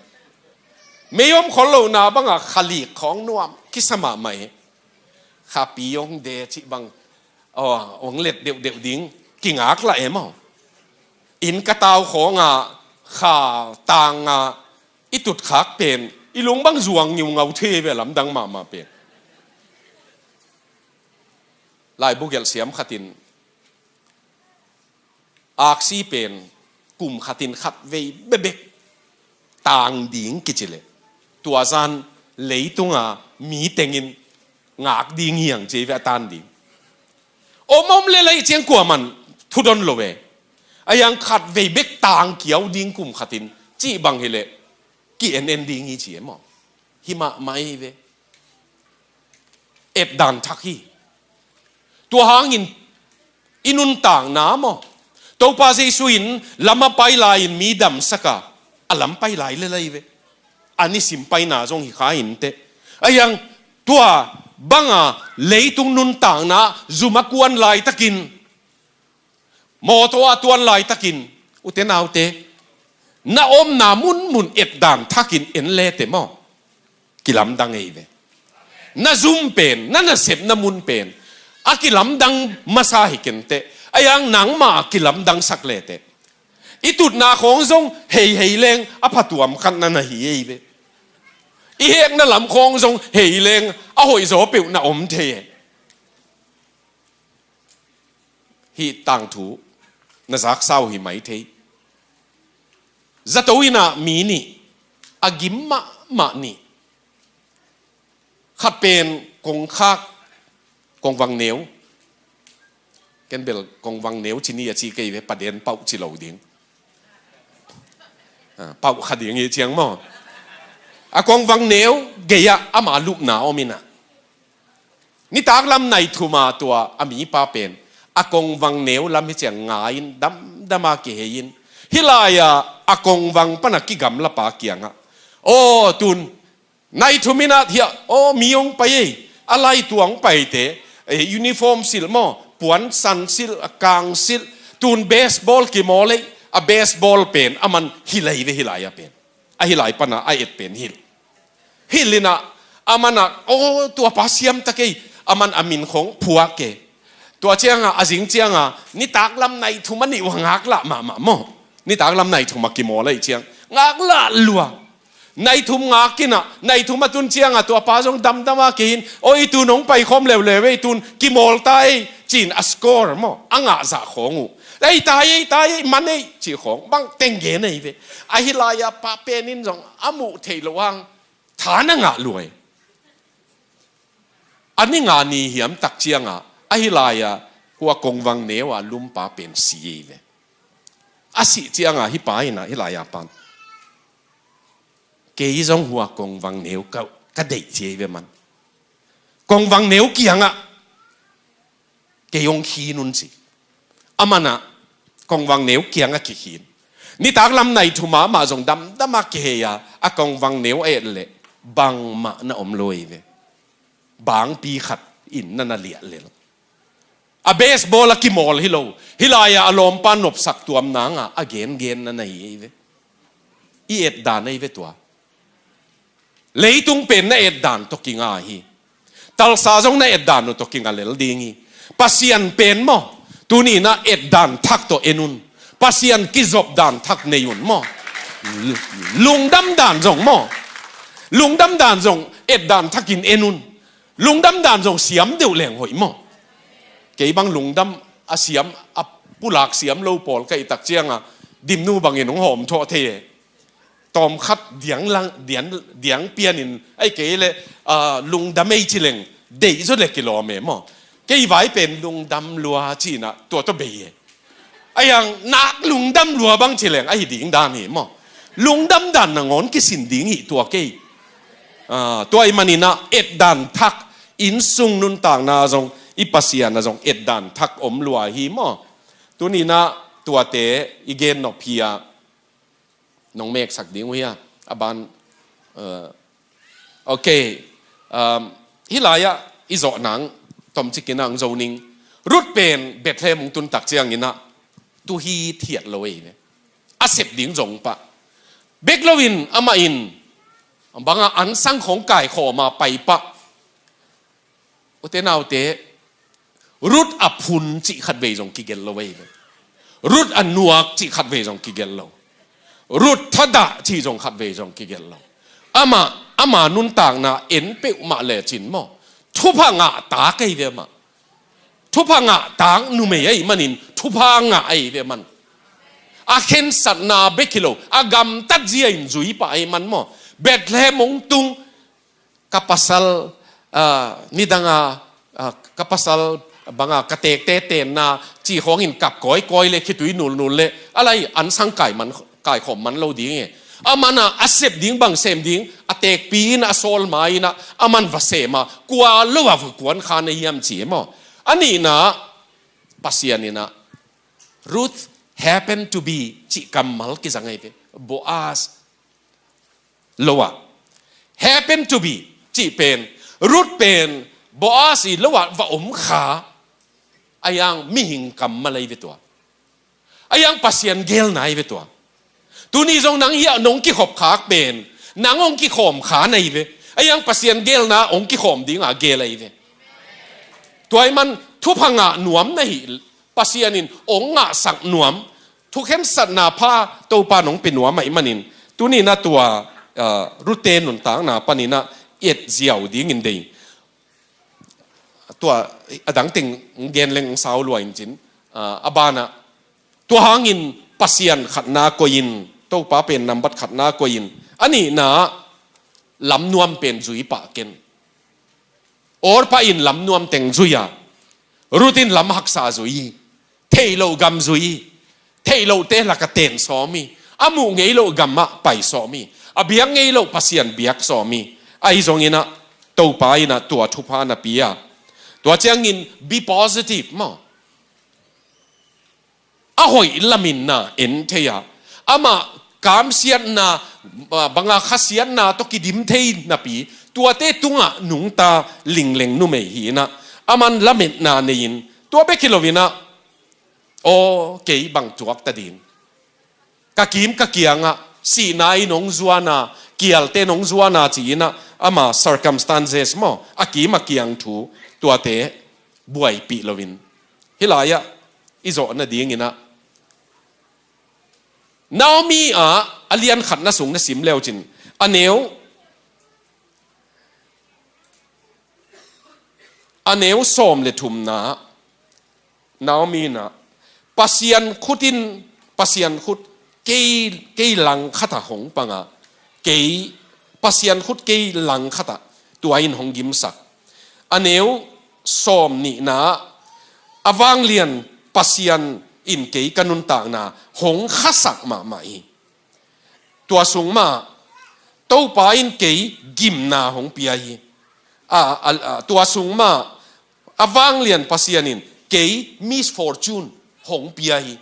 Mei om khol lohna bangah khalik khawng nuam kisa mahmah hi. Khapi ong de cih bang, aw, ong let deuhdeuh ding kingak lah em aw. Inn ka tau khawngah kha tangah i tutkhak pen i lung bang zuang ngiungau thei ve lamdang mahmah pen. Laibu gelh siam khatin aksi pen kum khatin khatvei bebek tang ding kici leh tua zan leitunga mi tengin ngak ding hiang ci ei ve a tan ding. Om om le lai ciang kuaman thudon lo ve. A hiang khatvei bek tang kiau ding kum khatin cih bang hileh ki-en en ding hi ci em aw. Hi mahmah ei ve. Etdan thak hi. Tua hangin i nuntakna maw, Topa Jesu in lam a pai lai-in mi damsaka a lam pai lai le lai ve. A nisim paina zong hi kha inteh. A hiang tua banga leitung nuntakna zum a kuan laitakin mawtaw a tuan laitakin, ute naute, na omna munmun etdan thakin en lete maw. Kilamdang ei ve. Na zum pen, na nasepna mun pen a kilamdang masa hi kenteh. A hiang nangmah a kilamdangsak lete. I tutna khawng zong heihei leng a phatuam khat na na hi ei ve. I hekna lam khawng zong hei leng a hoihzaw peuh na om thei e. Hih tangthu na zaksa uh hi mai thei. Zato innah mi nih a gim mahmah nih. Khat pen kongkhak, kongvang neu. Ken bel kongvang neu ci ni a ci kei ve, paden pauh ci lo ding. Ah, pauh kha ding hi ciang maw. A kongvang neu gei-ah ama lupna om innah. Nitak lam nai thum a tua a mipa pen a kongvang neu lam hi ciang nga-in damdam a kihei in, hih lai-a a kongvang pana kigamla pa kiangah, "Aw, tun nai thum in ah hiah, aw, mi hong pai ei, a lai tua hong paite, eh, uniform silh maw, puansan silh, a kang silh, tun baseball kimawl ei, a baseball pen aman hilh ei ve, hih lai-a pen, a hih lai pana a et pen hilh." Hilh in ah, aman ah, "Aw, tua pa siam tak ei," aman a min khong phuak e. Tua ciangah, a zing ciangah, nitak lam nai thum a nih uh a ngaklah mahmah maw. Nitak lam nai thum a kimawl ahih ciang ngaklah lua. Nai thum ngak in ah, nai thum a tun ciangah tua pa zong damdam a kihei in, "Aw, i tun hong paikhawm leuleu ei, tun kimawl ta ei," ci-in a score maw, a ngahzah khong uh. "Ei, tai ei, tai ei, man ei," cih khong bang teng gen ei ve. A hih lai-a pa pen in zong a muh theih loh hang tha na ngah lua ei. A ni nga ni hiam tak ciangah, a hih lai-a hua kongvang neu a lumpa pen si ei ve. A sih ciangah hih pa in ah, hih lai-a pan, "Kei zong hua kongvang neu ka, ka deih," ci ei ve man. "Kongvang neu kiangah kei hong khin un," ci. Aman ah kongvang neu kiangah kikhin. Nitak lam nai thum a amah zong damdam a kihei a, a kongvang neu a et leh bangmah na om lo ei ve. Bangpi khat in na na liah lel. A baseball a kimawl hi lo, hih lai-a a lawmpa nopsak tuam nangah a gengen na na hi ei ve. I et dan ei ve tua. Leitung pen na et dan tawh kinga hi. Talsa zong na et dan uh tawh kinga lel ding hi. Pasian pen maw, tuni in ah et dan thak tawh en un. Pasian kizop dan thak nei un maw. Lungdam dan zong maw, lungdam dan zong et dan thakin en un. Lungdam dan zong siam deuh leng hoih maw. Kei bang lungdam a siam, a pulak siam lo pawl ka hih tak ciangah, dimnu bangin hong hawm thawh thei e. Tawmkhat diang lang, diang, diang pianin, ahih kei leh, ah, lungdam ei ci leng, deih zaw leh kilawm e maw. Kei vai pen lungdam lua ci-in ah tua tawh bei e. Ahi hang nak lungdam lua bang ci leng ahi ding dan hi maw. Lungdam dan nangawn kisin ding hi tua kei. Ah, tua ahih manin ah et dan thak, innsung nuntakna zong, i Pasian ah zong et dan thak om lua hi maw. Tuni in ah tuate i gen nop hi a, nong meksak ding uh hia? A ban, eh, ok. Um, hih lai-ah i zawh nang tomcik in ah hong zo ning. Ruth pen Bethlehem hong tun tak ciangin ah tu hithiat lo ei ve. A sep ding zong pah. Bek loin amah in bangah ansang khong kaikhawm a pai pah. Ute naute, Ruth a phun cih khatvei zong kigelh lo ei ve. Ruth a nuak cih khatvei zong kigelh lo. Ruth thadah cih zong khatvei zong kigelh lo. Amah, ama nuntakna en peuhmah lecin maw, thupha ngah tak ei ve amah. Thupha ngah tak numei ahih manin thupha ngah ei ve man. A khensatna bek hi lo, a gamtat zia in zui pah ei man maw. Bethlehem hong tung, ka pasal, ah, nidang a, ah, ka pasal banga ka teekte tenna cih khawngin kap kawikawi le khitui nulnul le a lai ansang kai man, kaikhawm man lo ding e. Aman ah a sep ding bang sem ding, a teekpi in a sawl ma in ah aman va sem a, kua lo a va kuan kha na hiam ci e maw. A nihna, Pasian in ah Ruth happen to be cih kammal kizang ei ve. Boaz lo ah, happen to be cih pen, Ruth pen Boaz i lo ah va om kha. Ahi hang mihing kammal ei ve tua. Ahi hang Pasian gelna ei ve tua. Tuni zong nang hiah nong kikhop khak pen nang hong kikhawm kha na hi ve. Ahi hang Pasian gelna hong kikhawm dinga gel ei ve. Tua ahih man thupha ngah nuam na hih, Pasian in hong ngahsak nuam, thukhensatna pha Topa nong pia nuam ahih manin, tuni in ah tua, ah, Ruth-te nuntakna panin ah et ziau dingin deih. Tua a dang teng gen leng sau lua in cin, ah, a banah, tua hangin Pasian khatna koih in, Topa pen nambat khatna koih in, a nihna lamnuam pen zui pah ken. Orpah in lamnuam teng zui a, Ruth in lam haksa zui, theih loh gam zui, theih lohte laka ten sawm hi, a muh ngei loh gamah pai sawm hi, a biak ngei loh Pasian biak sawm hi. Ahi zongin ah Topa in ah tua thupha na pia. Tua ciangin be positive maw. A hoih lamin na en thei a, amah kamsiatna, ah, banga khasiatna tawh kidim thei napi, tuate tungah nungta lingleng numei hi inah, aman lametna nei-in, tua bek hi lo inah, aw, kei bang tuak ta ding, ka kim ka kiangah sihna in hong zuana, kialte in hong zuana ci inah, ama circumstances maw, a kim a kiang thu, tuate buaipih loin, hih lai-ah i zawh nading inah, Naomi ah a lian khatna sung na sim leucin, a neu, a neu sawm le thumna, Naomi inah, Pasian khut in, Pasian khut kei, kei langkhatah hong panga, kei, Pasian khut kei langkhatah tua in hong gimsak. A neu sawm nihna, a vanglian Pasian in kei ka nuntakna hong khasak mahmah hi. Tua sung mah Topa in kei gimna hong pia hi. A, a, a, tua sung mah a vanglian Pasian in kei misfortune hong pia hi.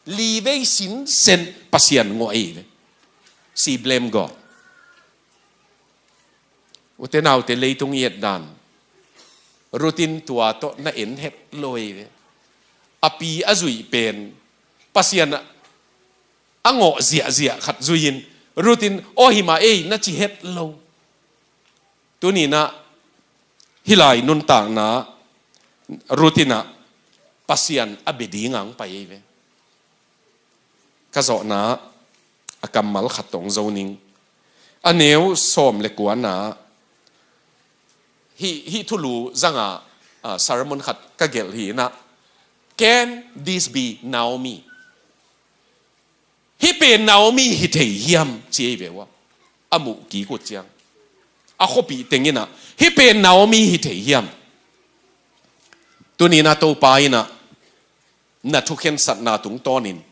Li vei sinsen Pasian ngawh ei ve. She blame God. Ute naute, leitung i et dan, Ruth in tua tawh na en het lo ei ve. A pi a zuih pen Pasian a, a ngawh ziahziah khat zui-in, Ruth in aw hi mah ei na ci het lo. Tuni inah hih lai nuntakna, Ruth inah Pasian a bia ding ang pai ei ve. Ka zawhna a kammal khat tawh hong zo ning. A neu sawm le kuana, hih, hih thulu zanga, ah, sermon khat ka gelh hi inah, Can this be Naomi? Hih pen Naomi hi thei hiam, ci ei ve ua. A muh kik uh ciang, a khuapih teng inah, hih pen Naomi hi thei hiam? Tuni inah Topa inah na thukhensatna tungtawnin,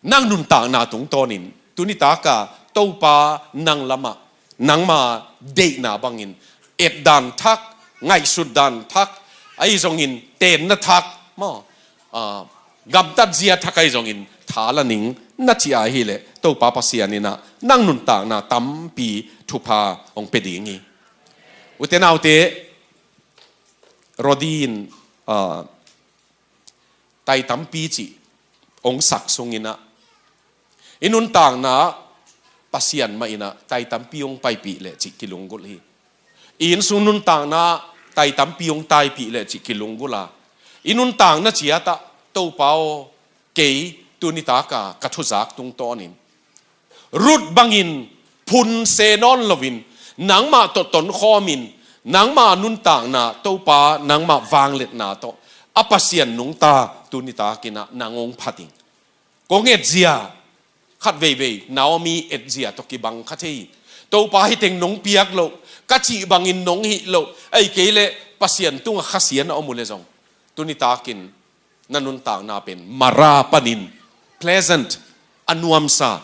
nang nuntakna tungtawnin, tuni taka Topa nang lamah, nangma deihna bangin, etdan thak, ngaihsut dan thak, ahi zongin tenna thak maw, ah, gamtat zia thak ahi zongin tha la ning na ci a hileh, Topa Pasian inah nang nuntakna tampi thupha hong pia ding hi. Ute naute, Rodi in, ah, Tai tampi cih hong sak sung inah, i nuntakna Pasian mah inah tai tampi hong paipih leh cih kilunggulh hi. I inn sung nuntakna tai tampi hong taipih leh cih kilunggulh a, i nuntakna ciatah Topa aw, kei tuni taka ka thuzak tungtawnin Ruth bangin phun se nawn loin, nangmah tawh tonkhawmin, nangmah nuntakna, Topa, nangmah vangliatna tawh a Pasian nungta tuni takinah nang hong phat ing. Kong etzia, khat veivei Naomi etzia tawh kibang kha thei hi. Topa, hih teng nong piak loh, ka cih bangin nong hih loh, ahih kei leh Pasian tungah khasiatna om uh leh zong, tuni takin na nuntakna pen Mara panin pleasant, a nuamsa.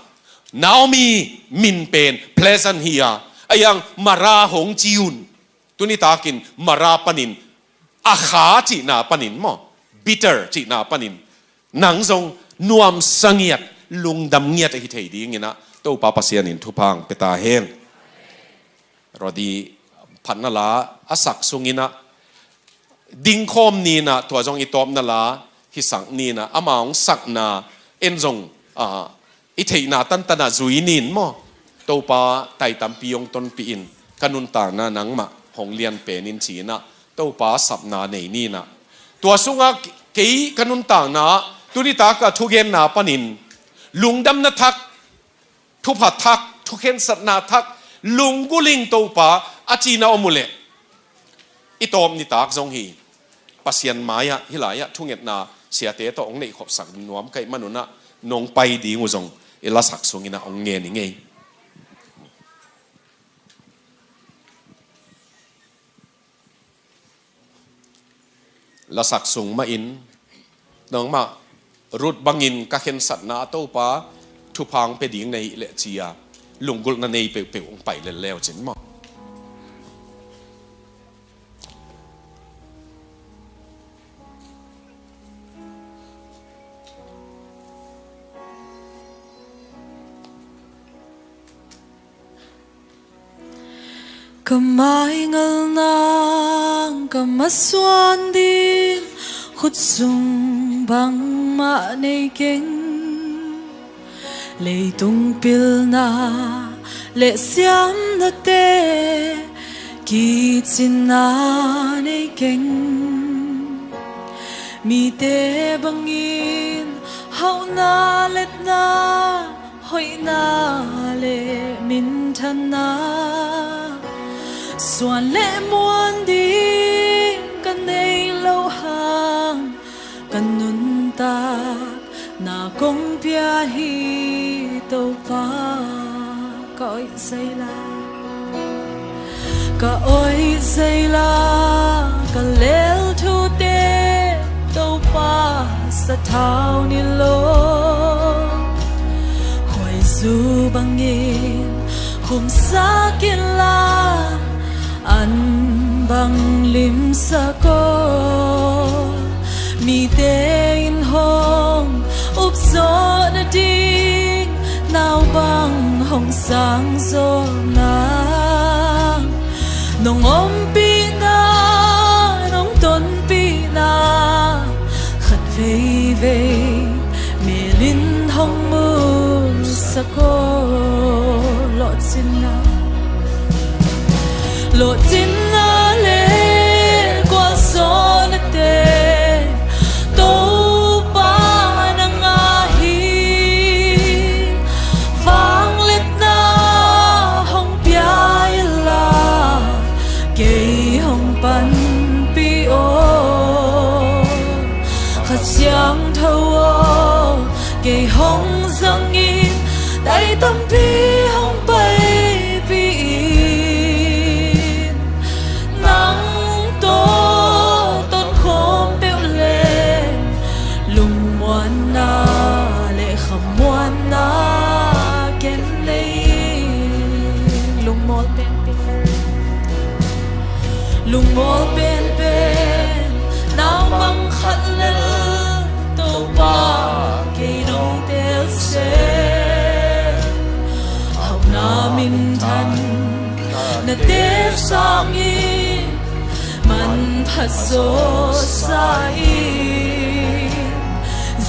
Naomi min pen pleasant hi a, a hiang Mara hong ci un. Tuni takin Mara panin, a kha cihna panin maw, bitter cihna panin, nang zong nuamsa ngiat, lungdam ngiat ahi thei dinginah Topa Pasian in thupha hong pia ta hen. Rodi phatna la a sak sunginah, dingkhawm ninah, tua zong i tawpna la hisak ninah, ama hong sakna en zong, ah, i theihna tantanah zui nin maw? Topa, tai tampi hong tonpih in, ka nuntakna nangmah hong lian pen in cinah, Topa sapna nei ninah. Tua sungah kei ka nuntakna, tuni taka thugenna panin, lungdamna thak, thupha thak, thukhensatna thak, lunggulh ing Topa, a cina om uh leh, i tawp nitak zong hi. Pasian mai-ah, hih lai-ah thungetna siate tawh hong neihkhopsak nuam ka hih manunah, nong pai ding uh zong i lasak sunginah hong ngen i ngei. Lasak sung mahin, nangmah Ruth bangin ka khensatna ah Topa thupha hong pia ding na hih leh ci-a, lunggulhna nei peuhpeuh hong pai lel leu cin maw? Ka maingal nang ka masuan ding khutsung bangmah nei keng. Leitung pilna le siamnate kicinna nei keng. Mite bangin hauhna letna, hoihna le minthanna, suan le muan ding ka nei loh hang, ka nuntakna kong pia hi Topa. Ka oih zeila, ka oih zeila, ka lel thute Topa sathau ni lo. Khuaizu bangin khumsak inla, an bang limsak aw. Mite in hong upzawh nading, nau bang hong sang zawh nang. Nong ompihna, nong tonpihna khat veivei melin hong musak aw. Lawhcinna, lawhcinna le gualzawhnate Topa nang a hi. Vangliatna hong pia inla, kei hong panpih aw. Kha Siangtho aw, kei hong zangin, tai tampi hong paipih in. Nang tawh tonkhawm peuh leng, lungmuanna le khamuanna ken nei. Lungmawl penpen, lungmawl penpen, naupang khat lel Topa kei nong teel seh. Hauhna minthan nate sangin manpha zawsa in.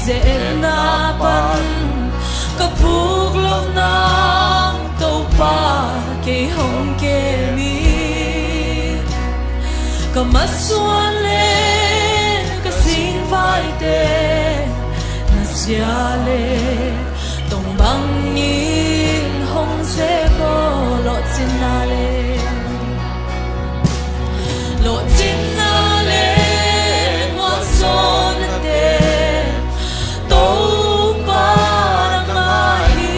Ze-etna pan ka phuk loh nang Topa kei hong kem in. Ka masuan le ka singvaite na sia le tong bangin hong zek aw. Lawhcinna le, lawhcinna le gualzawhnate Topa nang a hi.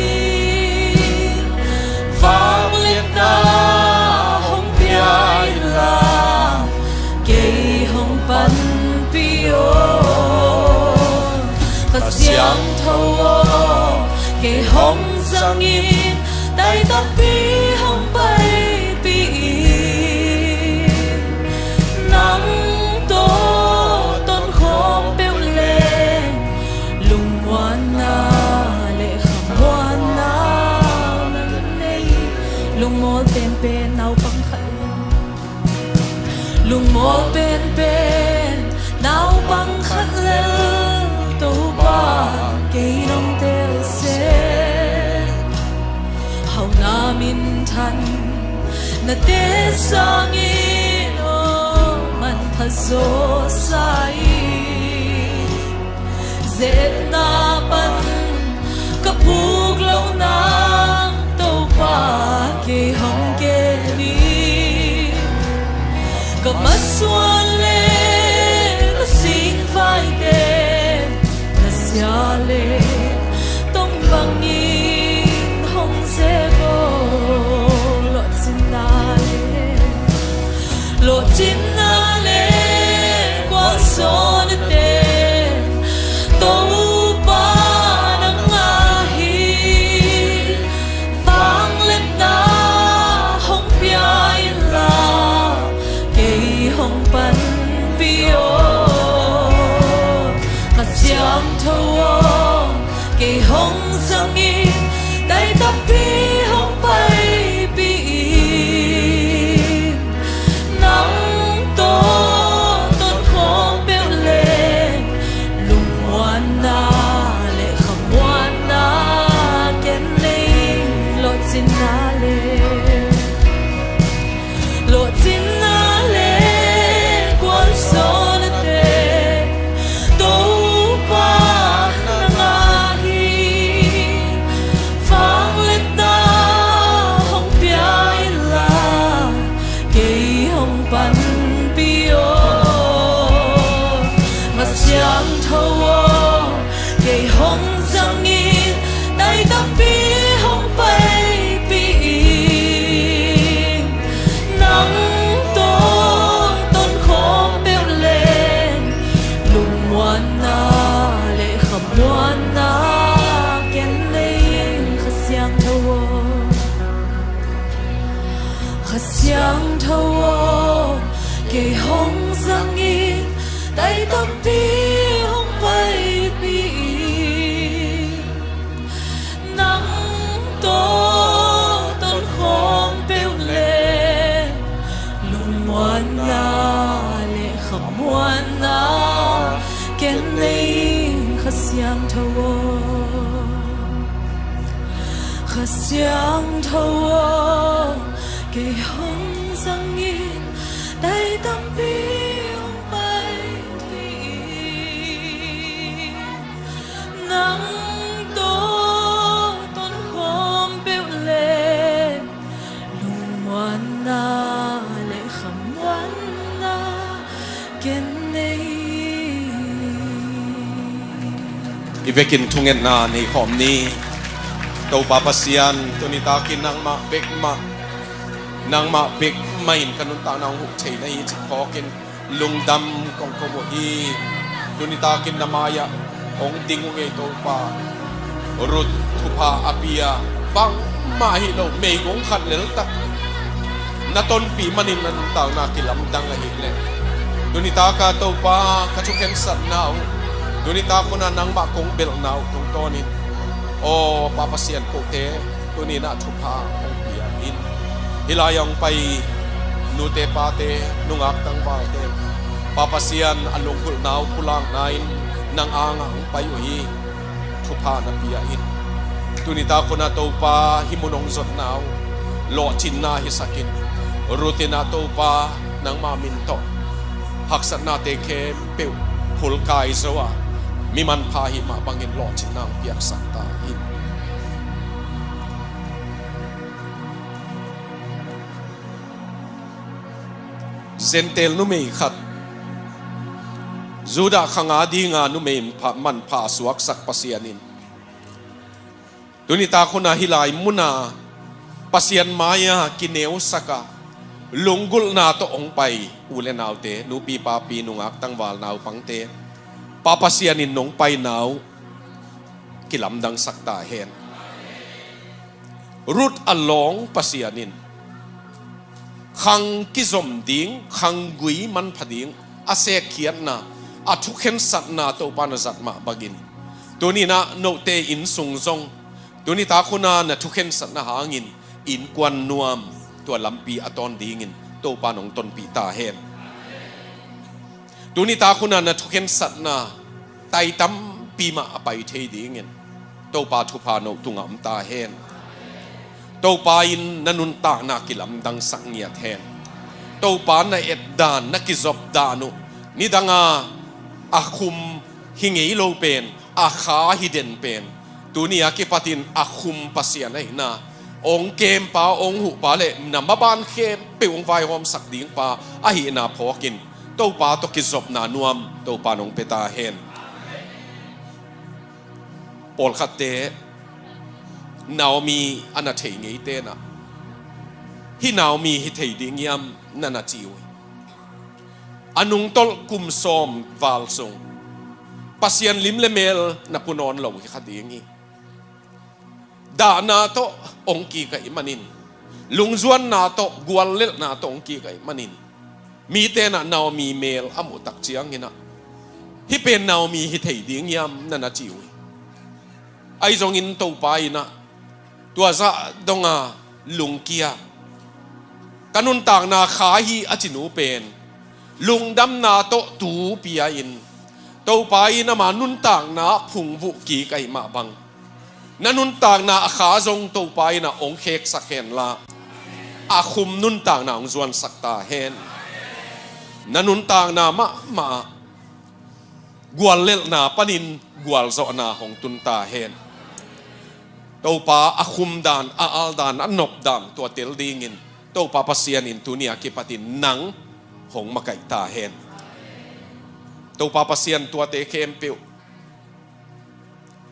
Vangliatna hong pia inla, kei hong panpih aw. Kha Siangtho aw, kei hong zangin, tai tampi hong paipih in. Nang tawh tonkhawm peuh leng, lungmuanna le khamuanna na nei. Lungmawl penpen, naupang khat lel. Lungmawl penpen, naupang khat lel Topa kei nong teel seh. Hauhna minthan nate sangin aw manpha zawsa in. Ze-etna pan ka phuk loh nang Topa kei hong kem in. Ka masuan le ka singvaite na sia le tong bangin hong zek aw. Lawhcinna le, lawhcinna le gualzawhnate Topa nang a hi. Vangliatna hong pia inla, kei hong panpih aw. Kha Siangtho aw, kei hong zangin, tai tampi hong paipih in. Cinna le, lawhcinna le, gualzawhnate Topa nang ah hi. Vangliatna hong pia inla, kei hong panpih aw. Kha Siangtho aw, kei hong zangin, tai tampi hong paipih in. Nang tawh tonkhawm peuh leng, lungmuanna le khamuanna ken nei in. Kha Siangtho aw, Kha Siangtho aw, kei hong zangin, tai tampi hong paipih in. Nang tawh tonkhawm peuh leng, lungmuanna le khamuanna ken nei in. Kha Siangtho aw, Kha Siangtho aw, kei hong zangin, tai tampi hong paipih in. Nang tawh tonkhawm peuh leng, lungmuanna le khamuanna ken nei. I vekin thungetna nei khawm ni. Topa Pasian, tuni takin nangmah bek mah, nangmah bek mah in ka nuntakna hong huh thei na hi cih phawkin lungdam kong ko uh hi. Tuni takin na mai-ah hong ding uh ngei Topa. Ruth thupha a pia bangmah hi lo, meigong khat leltak na tonpih manin na nuntakna kilamdang ahih leh, tuni taka Topa ka thukhensatna uh, tuni tak hun ah nangmah kong belhna uh tungtawnin, aw Pa Pasian, kote tuni-in ah thupha hong pia in. Hih lai-ah hong pai nute pate, nungak tangvalte, Pa Pasian, a lunggulhna uh pulakna-in nang angah hong pai uh hi. Thupha na pia in. Tuni tak hun ah Topa, hih mun hong zonna uh lawhcinna hisak in. Ruth in ah Topa, nangma min tawh haksatnate khempeuh phulkai zo a, mi manpha ahih mah bangin lawhcinna hong piaksak ta in. Gentail numei khat, Judah khang a dinga numei pha-, manpha a suaksak Pasian in, tuni tak hun ah hih lai mun ah Pasian mai-ah kineusak a, lunggulhna tawh hong pai u le naute, nupi papi, nungak tangval, naupangte, Pa Pasian in nong paina uh kilamdangsak ta hen. Ruth a lawng Pasian in khang kizom ding, khanggui manpha ding a sekkhiatna, a thukhensatna Topa na zat mah bangin, tuni-in ah note innsung zong tuni tak hun ah na thukhensatna hangin innkuan nuam, tua lampi a tawn dingin Topa nong tonpih ta hen. Tuni tak hun ah na thukhensatna tai tampi mah a pai thei dingin Topa thupha no tungah om ta hen. Topa in na nuntakna kilamdangsak ngiat hen. Topa na et dan, na kizop dan uh, nidanga a khum hi ngei lo pen, a kha hi den pen, tuni a kipatin a khum Pasian ahihna, hong kempa, hong huhpa le na maban khempeuh hong vaihawmsak dingpa ahihna phawkin Topa tawh kizopna nuam Topa nong pia ta hen. Pawlkhatte Naomi a na thei ngeite in ah, hih Naomi hi thei ding hiam na na ci uh hi. A nungtolh kum sawm val sung Pasian lim le mel na pu nawn lo hi kha ding hi. Dahna tawh hong kik ahih manin, lungzuanna tawh, guallelhna tawh hong kik ahih manin, mite in ah Naomi mel a muh tak ciangin ah, hih pen Naomi hi thei ding hiam na na ci uh hi. Ahi zongin Topa in ah tua zah donga lungkia, ka nuntakna kha hi a ci nu pen lungdamna tawh tu pia-in, Topa in ama nuntakna phungvuh kik ahih mah bang, Na nuntakna a kha zong Topa in a hong kheksak hen la, a khum nuntakna hong zuansak ta hen. Na nuntakna mahmah ah guallelhna panin gualzawhna hong tun ta hen. Topa a khum dan, a al dan, a nop dan tua tel dingin Topa Pasian in tuni a kipatin nang hong makaih ta hen. Topa Pasian tuate khempeuh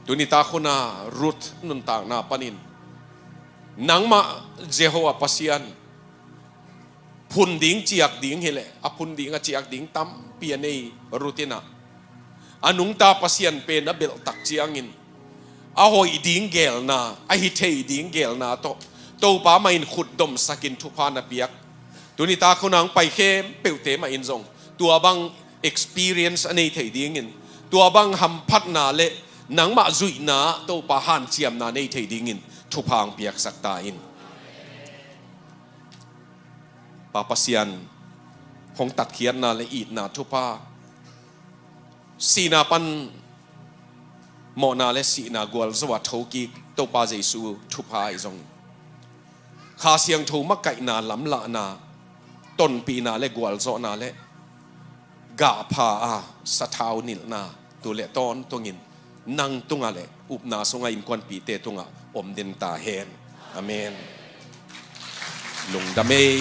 tuni tak hun a Ruth nuntakna panin nangmah Jehovah Pasian phun ding ciak ding hileh, a phun ding a ciak ding tampi a nei Ruth in ah, a nungta Pasian pen a belhtak ciangin a hoih ding gelna, a hi thei ding gelna tawh Topa mah in khut domsakin thupha na piak. Tuni tak hun a hong pai khempeuhte mah in zong tua bang experience a nei thei dingin, tua bang hamphatna le nangmah zuihna Topa hanciamna nei thei dingin thupha hong piaksak ta in. Pa Pasian hong tatkhiatna le itna thupha, sihna pan mawhna le sihna gualzo a thokik Topa Jesu thupha i zong, Kha Siangtho makaihna lamlahna, tonpihna le gualzawhna le gahpha a sathau nilhna tu le tawntungin nang tungah le upna sungah innkuanpihte tungah om den ta hen. Amen. Lungdam ei.